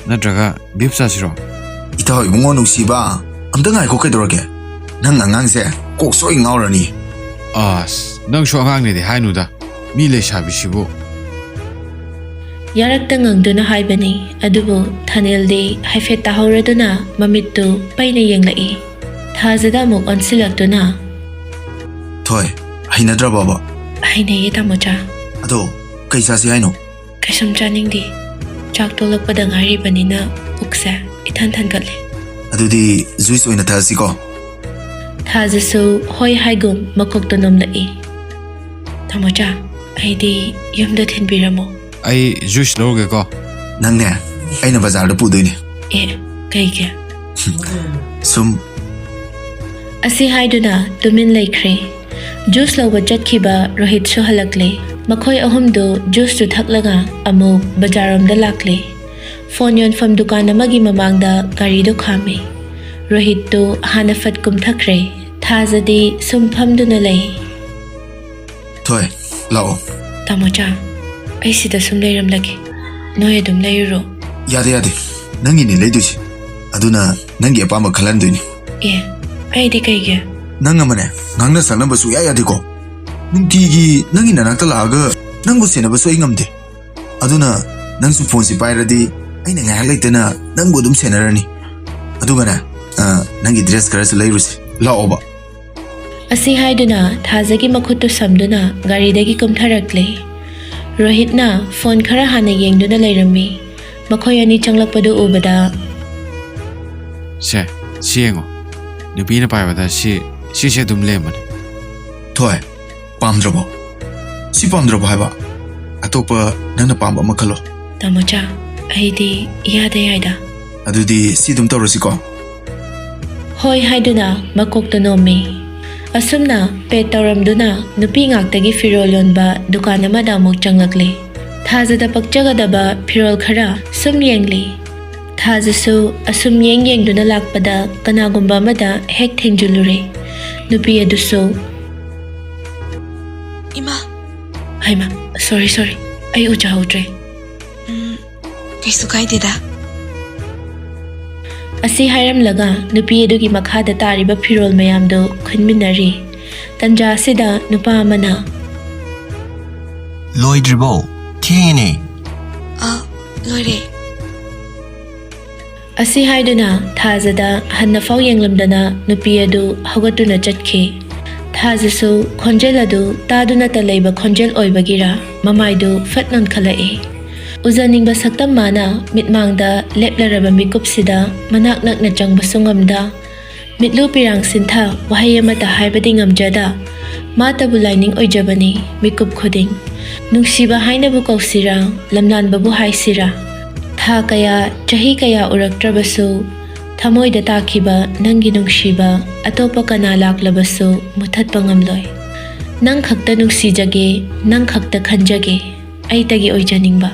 ꯅꯠꯇ꯭ꯔꯒ ꯕꯤꯞ ꯆꯥꯁꯤꯔꯣ? ꯏꯇꯥꯎ ꯏꯕꯨꯡꯉꯣ ꯅꯨꯡꯁꯤꯕ, ꯑꯝꯇ ꯉꯥꯏꯈꯣ ꯀꯩꯗꯧꯔꯒꯦ? ꯅꯪ ꯑꯉꯥꯡꯁꯦ ꯀꯣꯛ ꯁꯣꯏ ꯉꯥꯎꯔꯅꯤ꯫ ꯑꯁ, ꯅꯪꯁꯨ ꯑꯉꯥꯡꯅꯦꯗꯤ ꯍꯥꯏꯅꯨꯗ꯫ ꯃꯤ ꯂꯩꯁꯥꯕꯤꯁꯤꯕꯨ꯫ ꯌꯥꯔꯛꯇ ꯉꯪꯗꯨꯅ ꯍꯥꯏꯕꯅꯤ, ꯑꯗꯨꯕꯨ ꯊꯥꯅꯦꯜꯗꯤ ꯍꯥꯏꯐꯦꯠ ꯇꯥꯍꯧꯔꯗꯨꯅ ꯃꯃꯤꯠꯇꯨ ꯄꯩꯅ ꯌꯦꯡꯂꯛꯏ꯫ ꯊꯥꯖꯗ ꯑꯃꯨꯛ ꯑꯣꯟꯁꯤꯜꯂꯛꯇꯨꯅ, ꯊꯣꯏ, ꯍꯩꯅꯗ꯭ꯔꯕꯣꯕ? ꯍꯩꯅꯩꯌꯦ, ꯇꯥꯃꯣꯆꯥ꯫ ꯑꯗꯣ, ꯀꯩ ꯆꯥꯁꯤ ꯍꯥꯏꯅꯣ? ꯀꯩꯁꯨꯝ ꯆꯥꯅꯤꯡꯗꯦ꯫ ꯆꯥꯛ ꯇꯣꯂꯛꯄꯗ ꯉꯥꯏꯔꯤꯕꯅꯤꯅ ꯄꯨꯛꯁꯦ ꯏꯊꯟ ꯊꯟꯒꯠꯂꯦ꯫ ꯑꯗꯨꯗꯤ ꯖꯨꯏꯁ ꯑꯣꯏꯅ ꯊꯛꯑꯁꯤꯀꯣ? ꯊꯥꯖꯁꯨ ꯍꯣꯏ ꯍꯥꯏꯒꯨꯝ ꯃꯀꯣꯛꯇꯣ ꯅꯣꯝꯂꯛꯏ꯫ ꯇꯥꯃꯣꯆꯥ, ꯑꯩꯗꯤ ꯌꯨꯝꯗ ꯊꯤꯟꯕꯤꯔꯝꯃꯣ꯫ ꯑꯩ ꯖꯨꯏꯁ ꯂꯧꯔꯒꯦꯀꯣ꯫ ꯅꯪꯅꯦ, ꯑꯩꯅ ꯕꯖꯥꯔꯗ ꯄꯨꯗꯣꯏꯅꯦ꯫ ꯑꯦ, ꯀꯩꯒꯤ? ꯁꯨꯝ꯫ ꯑꯁꯤ ꯍꯥꯏꯗꯨꯅ ꯇꯨꯃꯤꯟ ꯂꯩꯈ꯭ꯔꯦ꯫ ꯖꯨꯁ ꯂꯧꯕ ꯆꯠꯈꯤꯕ ꯔꯣꯍꯤꯠꯁꯨ ꯍꯜꯂꯛꯂꯦ꯫ ꯃꯈꯣꯏ ꯑꯍꯨꯝꯗꯨ ꯖꯨꯁꯇꯨ ꯊꯛꯂꯒ ꯑꯃꯨꯛ ꯕꯖꯥꯔꯔꯣꯝꯗ ꯂꯥꯛꯂꯦ꯫ ꯐꯣꯟ ꯌꯣꯟꯐꯝ ꯗꯨꯀꯥꯟ ꯑꯃꯒꯤ ꯃꯃꯥꯡꯗ ꯒꯥꯔꯤꯗꯨ ꯈꯥꯝꯃꯤ꯫ ꯔꯣꯍꯤꯠꯇꯨ ꯍꯥꯟꯅ ꯐꯠ ꯀꯨꯝꯊꯈ꯭ꯔꯦ꯫ ꯊꯥꯖꯗꯤ ꯁꯨꯝ ꯐꯝꯗꯨꯅ ꯂꯩ꯫ ꯊꯣꯏ, ꯂꯥꯛꯑꯣ꯫ ꯇꯥꯃꯣꯆꯥ, ꯑꯩ ꯁꯤꯗ ꯁꯨꯝ ꯂꯩꯔꯝꯂꯒꯦ꯫ ꯅꯣꯏ ꯑꯗꯨꯝ ꯂꯩꯔꯨꯔꯣ꯫ ꯌꯥꯗꯦ, ꯌꯥꯗꯦ꯫ ꯅꯪꯒꯤꯅꯦ ꯂꯩꯗꯣꯏꯁꯦ꯫ ꯑꯗꯨꯅ ꯅꯪꯒꯤ ꯑꯄꯥꯝꯕ ꯈꯜꯍꯟꯗꯣꯏꯅꯤ꯫ ꯑꯦ, ꯑꯩꯗꯤ ꯀꯩꯒꯤ? ꯅꯪ ꯑꯃꯅꯦ, ꯉꯥꯡꯅ ꯁꯛꯅꯕ ꯁꯨꯡꯌꯥ ꯌꯥꯗꯦꯀꯣ꯫ ꯅꯨꯡꯇꯤꯒꯤ ꯅꯪꯒꯤ ꯅꯅꯥꯛꯇ ꯂꯥꯛꯑꯒ ꯅꯪꯕꯨ ꯁꯦꯟꯅꯕꯁꯨ ꯑꯩ ꯉꯝꯗꯦ꯫ ꯑꯗꯨꯅ ꯅꯪꯁꯨ ꯐꯣꯟꯁꯤ ꯄꯥꯏꯔꯗꯤ ꯑꯩꯅ ꯉꯥꯏꯍꯥꯛ ꯂꯩꯇꯅ ꯅꯪꯕꯨ ꯑꯗꯨꯝ ꯁꯦꯟꯅꯔꯅꯤ꯫ ꯑꯗꯨꯒꯅꯦ, ꯑ, ꯅꯪꯒꯤ ꯗ꯭ꯔꯦꯁ ꯈꯔꯁꯨ ꯂꯩꯔꯨꯁꯤ꯫ ꯂꯥꯛꯑꯣꯕ꯫ ꯑꯁꯤ ꯍꯥꯏꯗꯨꯅ ꯊꯥꯖꯒꯤ ꯃꯈꯨꯠꯇꯨ ꯁꯝꯗꯨꯅ ꯒꯥꯔꯤꯗꯒꯤ ꯀꯨꯝꯊꯔꯛꯂꯦ꯫ ꯔꯣꯍꯤꯠꯅ ꯐꯣꯟ ꯈꯔ ꯍꯥꯟꯅ ꯌꯦꯡꯗꯨꯅ ꯂꯩꯔꯝꯃꯤ꯫ ꯃꯈꯣꯏ ꯑꯅꯤ ꯆꯪꯂꯛꯄꯗꯨ ꯎꯕꯗ, "ꯁꯦ, ꯁꯤ ꯌꯦꯡꯉꯣ꯫ ꯅꯨꯄꯤꯅ ꯄꯥꯏꯕꯗ ꯁꯤ, ꯁꯤꯁꯦ ꯑꯗꯨꯝ ꯂꯦꯝꯕꯅꯦ꯫" "ꯊꯣꯏ, ꯄꯥꯝꯗ꯭ꯔꯕꯣ? ꯁꯤ ꯄꯥꯝꯗ꯭ꯔꯕꯣ ꯍꯥꯏꯕ? ꯑꯇꯣꯞꯄ ꯅꯪꯅ ꯄꯥꯝꯕ ꯑꯃ ꯈꯜꯂꯣ꯫" "ꯇꯥꯃꯣꯆꯥ, ꯑꯩꯗꯤ ꯏꯌꯥꯗ ꯌꯥꯏꯗ꯫" "ꯑꯗꯨꯗꯤ ꯁꯤ ꯑꯗꯨꯝ ꯇꯧꯔꯁꯤꯀꯣ?" "ꯍꯣꯏ" ꯍꯥꯏꯗꯨꯅ ꯃꯀꯣꯛꯇ ꯅꯣꯝꯃꯤ꯫ ꯑꯁꯨꯝꯅ ꯄꯦꯛ ꯇꯧꯔꯝꯗꯨꯅ ꯅꯨꯄꯤ ꯉꯥꯛꯇꯒꯤ ꯐꯤꯔꯣꯜ ꯌꯣꯟꯕ ꯗꯨꯀꯥꯟ ꯑꯃꯗ ꯑꯃꯨꯛ ꯆꯪꯂꯛꯂꯦ꯫ ꯊꯥꯖꯗ ꯄꯛꯆꯒꯗꯕ ꯐꯤꯔꯣꯜ ꯈꯔ ꯁꯨꯝ ꯌꯦꯡꯂꯤ꯫ ꯊꯥꯖꯁꯨ ꯑꯁꯨꯝ ꯌꯦꯡ ꯌꯦꯡꯗꯨꯅ ꯂꯥꯛꯄꯗ ꯀꯅꯥꯒꯨꯝꯕ ꯑꯃꯗ ꯍꯦꯛ ꯊꯦꯡꯖꯤꯜꯂꯨꯔꯦ꯫ ꯅꯨꯄꯤ ꯑꯗꯨꯁꯨ, "ꯏꯃꯥ!" "ꯍꯩꯃꯥ, ꯁꯣꯔꯤ, ꯁꯣꯔꯤ, ꯑꯩ ꯎꯖꯍꯧꯗ꯭ꯔꯦ꯫" "ꯎꯝ, ꯀꯩꯁꯨ ꯀꯥꯏꯗꯦꯗ꯫" ꯑꯁꯤ ꯍꯥꯏꯔꯝꯂꯒ ꯅꯨꯄꯤ ꯑꯗꯨꯒꯤ ꯃꯈꯥꯗ ꯇꯥꯔꯤꯕ ꯐꯤꯔꯣꯜ ꯃꯌꯥꯝꯗꯨ ꯈꯨꯟꯃꯤꯟꯅꯔꯤ꯫ ꯇꯟꯖꯥ ꯑꯁꯤꯗ ꯅꯨꯄꯥ ꯑꯃꯅ, "ꯂꯣꯏꯗ꯭ꯔꯤꯕꯣ? ꯊꯦꯡꯉꯦꯅꯦ꯫" "ꯑ, ꯂꯣꯏꯔꯦ꯫" ꯑꯁꯤ ꯍꯥꯏꯗꯨꯅ ꯊꯥꯖꯗ ꯍꯟꯅꯐꯥꯎ ꯌꯦꯡꯂꯝꯗꯅ ꯅꯨꯄꯤ ꯑꯗꯨ ꯍꯧꯒꯠꯇꯨꯅ ꯆꯠꯈꯤ꯫ ꯊꯥꯖꯁꯨ ꯈꯣꯟꯖꯦꯜ ꯑꯗꯨ ꯇꯥꯗꯨꯅꯇ ꯂꯩꯕ ꯈꯣꯟꯖꯦꯜ ꯑꯣꯏꯕꯒꯤꯔꯥ ꯃꯃꯥꯏꯗꯨ ꯐꯠ ꯅꯣꯟꯈꯠꯂꯛꯏ꯫ ꯎꯖꯅꯤꯡꯕ ꯁꯛꯇꯝ ꯃꯥꯅ ꯃꯤꯠꯃꯥꯡꯗ ꯂꯦꯞꯂꯔꯕ ꯃꯤꯀꯨꯞꯁꯤꯗ ꯃꯅꯥꯛ ꯅꯛꯅ ꯆꯪꯕꯁꯨ ꯉꯝꯗ, ꯃꯤꯠꯂꯨ ꯄꯤꯔꯥꯡ ꯁꯤꯟꯊ ꯋꯥꯍꯩ ꯑꯃꯠꯇ ꯍꯥꯏꯕꯗꯤ ꯉꯝꯖꯗ, ꯃꯥꯇꯕꯨ ꯂꯥꯏꯅꯤꯡ ꯑꯣꯏꯖꯕꯅꯤ ꯃꯤꯀꯨꯞ ꯈꯨꯗꯤꯡ꯫ ꯅꯨꯡꯁꯤꯕ ꯍꯥꯏꯅꯕꯨ ꯀꯧꯁꯤꯔꯥ, ꯂꯝꯂꯥꯟꯕꯕꯨ ꯍꯥꯏꯁꯤꯔꯥ? ꯊꯥ ꯀꯌꯥ, ꯆꯍꯤ ꯀꯌꯥ ꯎꯔꯛꯇ꯭ꯔꯕꯁꯨ, ꯊꯃꯣꯏꯗ ꯇꯥꯈꯤꯕ ꯅꯪꯒꯤ ꯅꯨꯡꯁꯤꯕ ꯑꯇꯣꯞꯄ ꯀꯅꯥ ꯂꯥꯛꯂꯕꯁꯨ ꯃꯨꯊꯠꯄ ꯉꯝꯂꯣꯏ꯫ ꯅꯪ ꯈꯛꯇ ꯅꯨꯡꯁꯤꯖꯒꯦ, ꯅꯪ ꯈꯛꯇ ꯈꯟꯖꯒꯦ, ꯑꯩꯇꯒꯤ ꯑꯣꯏꯖꯅꯤꯡꯕ꯫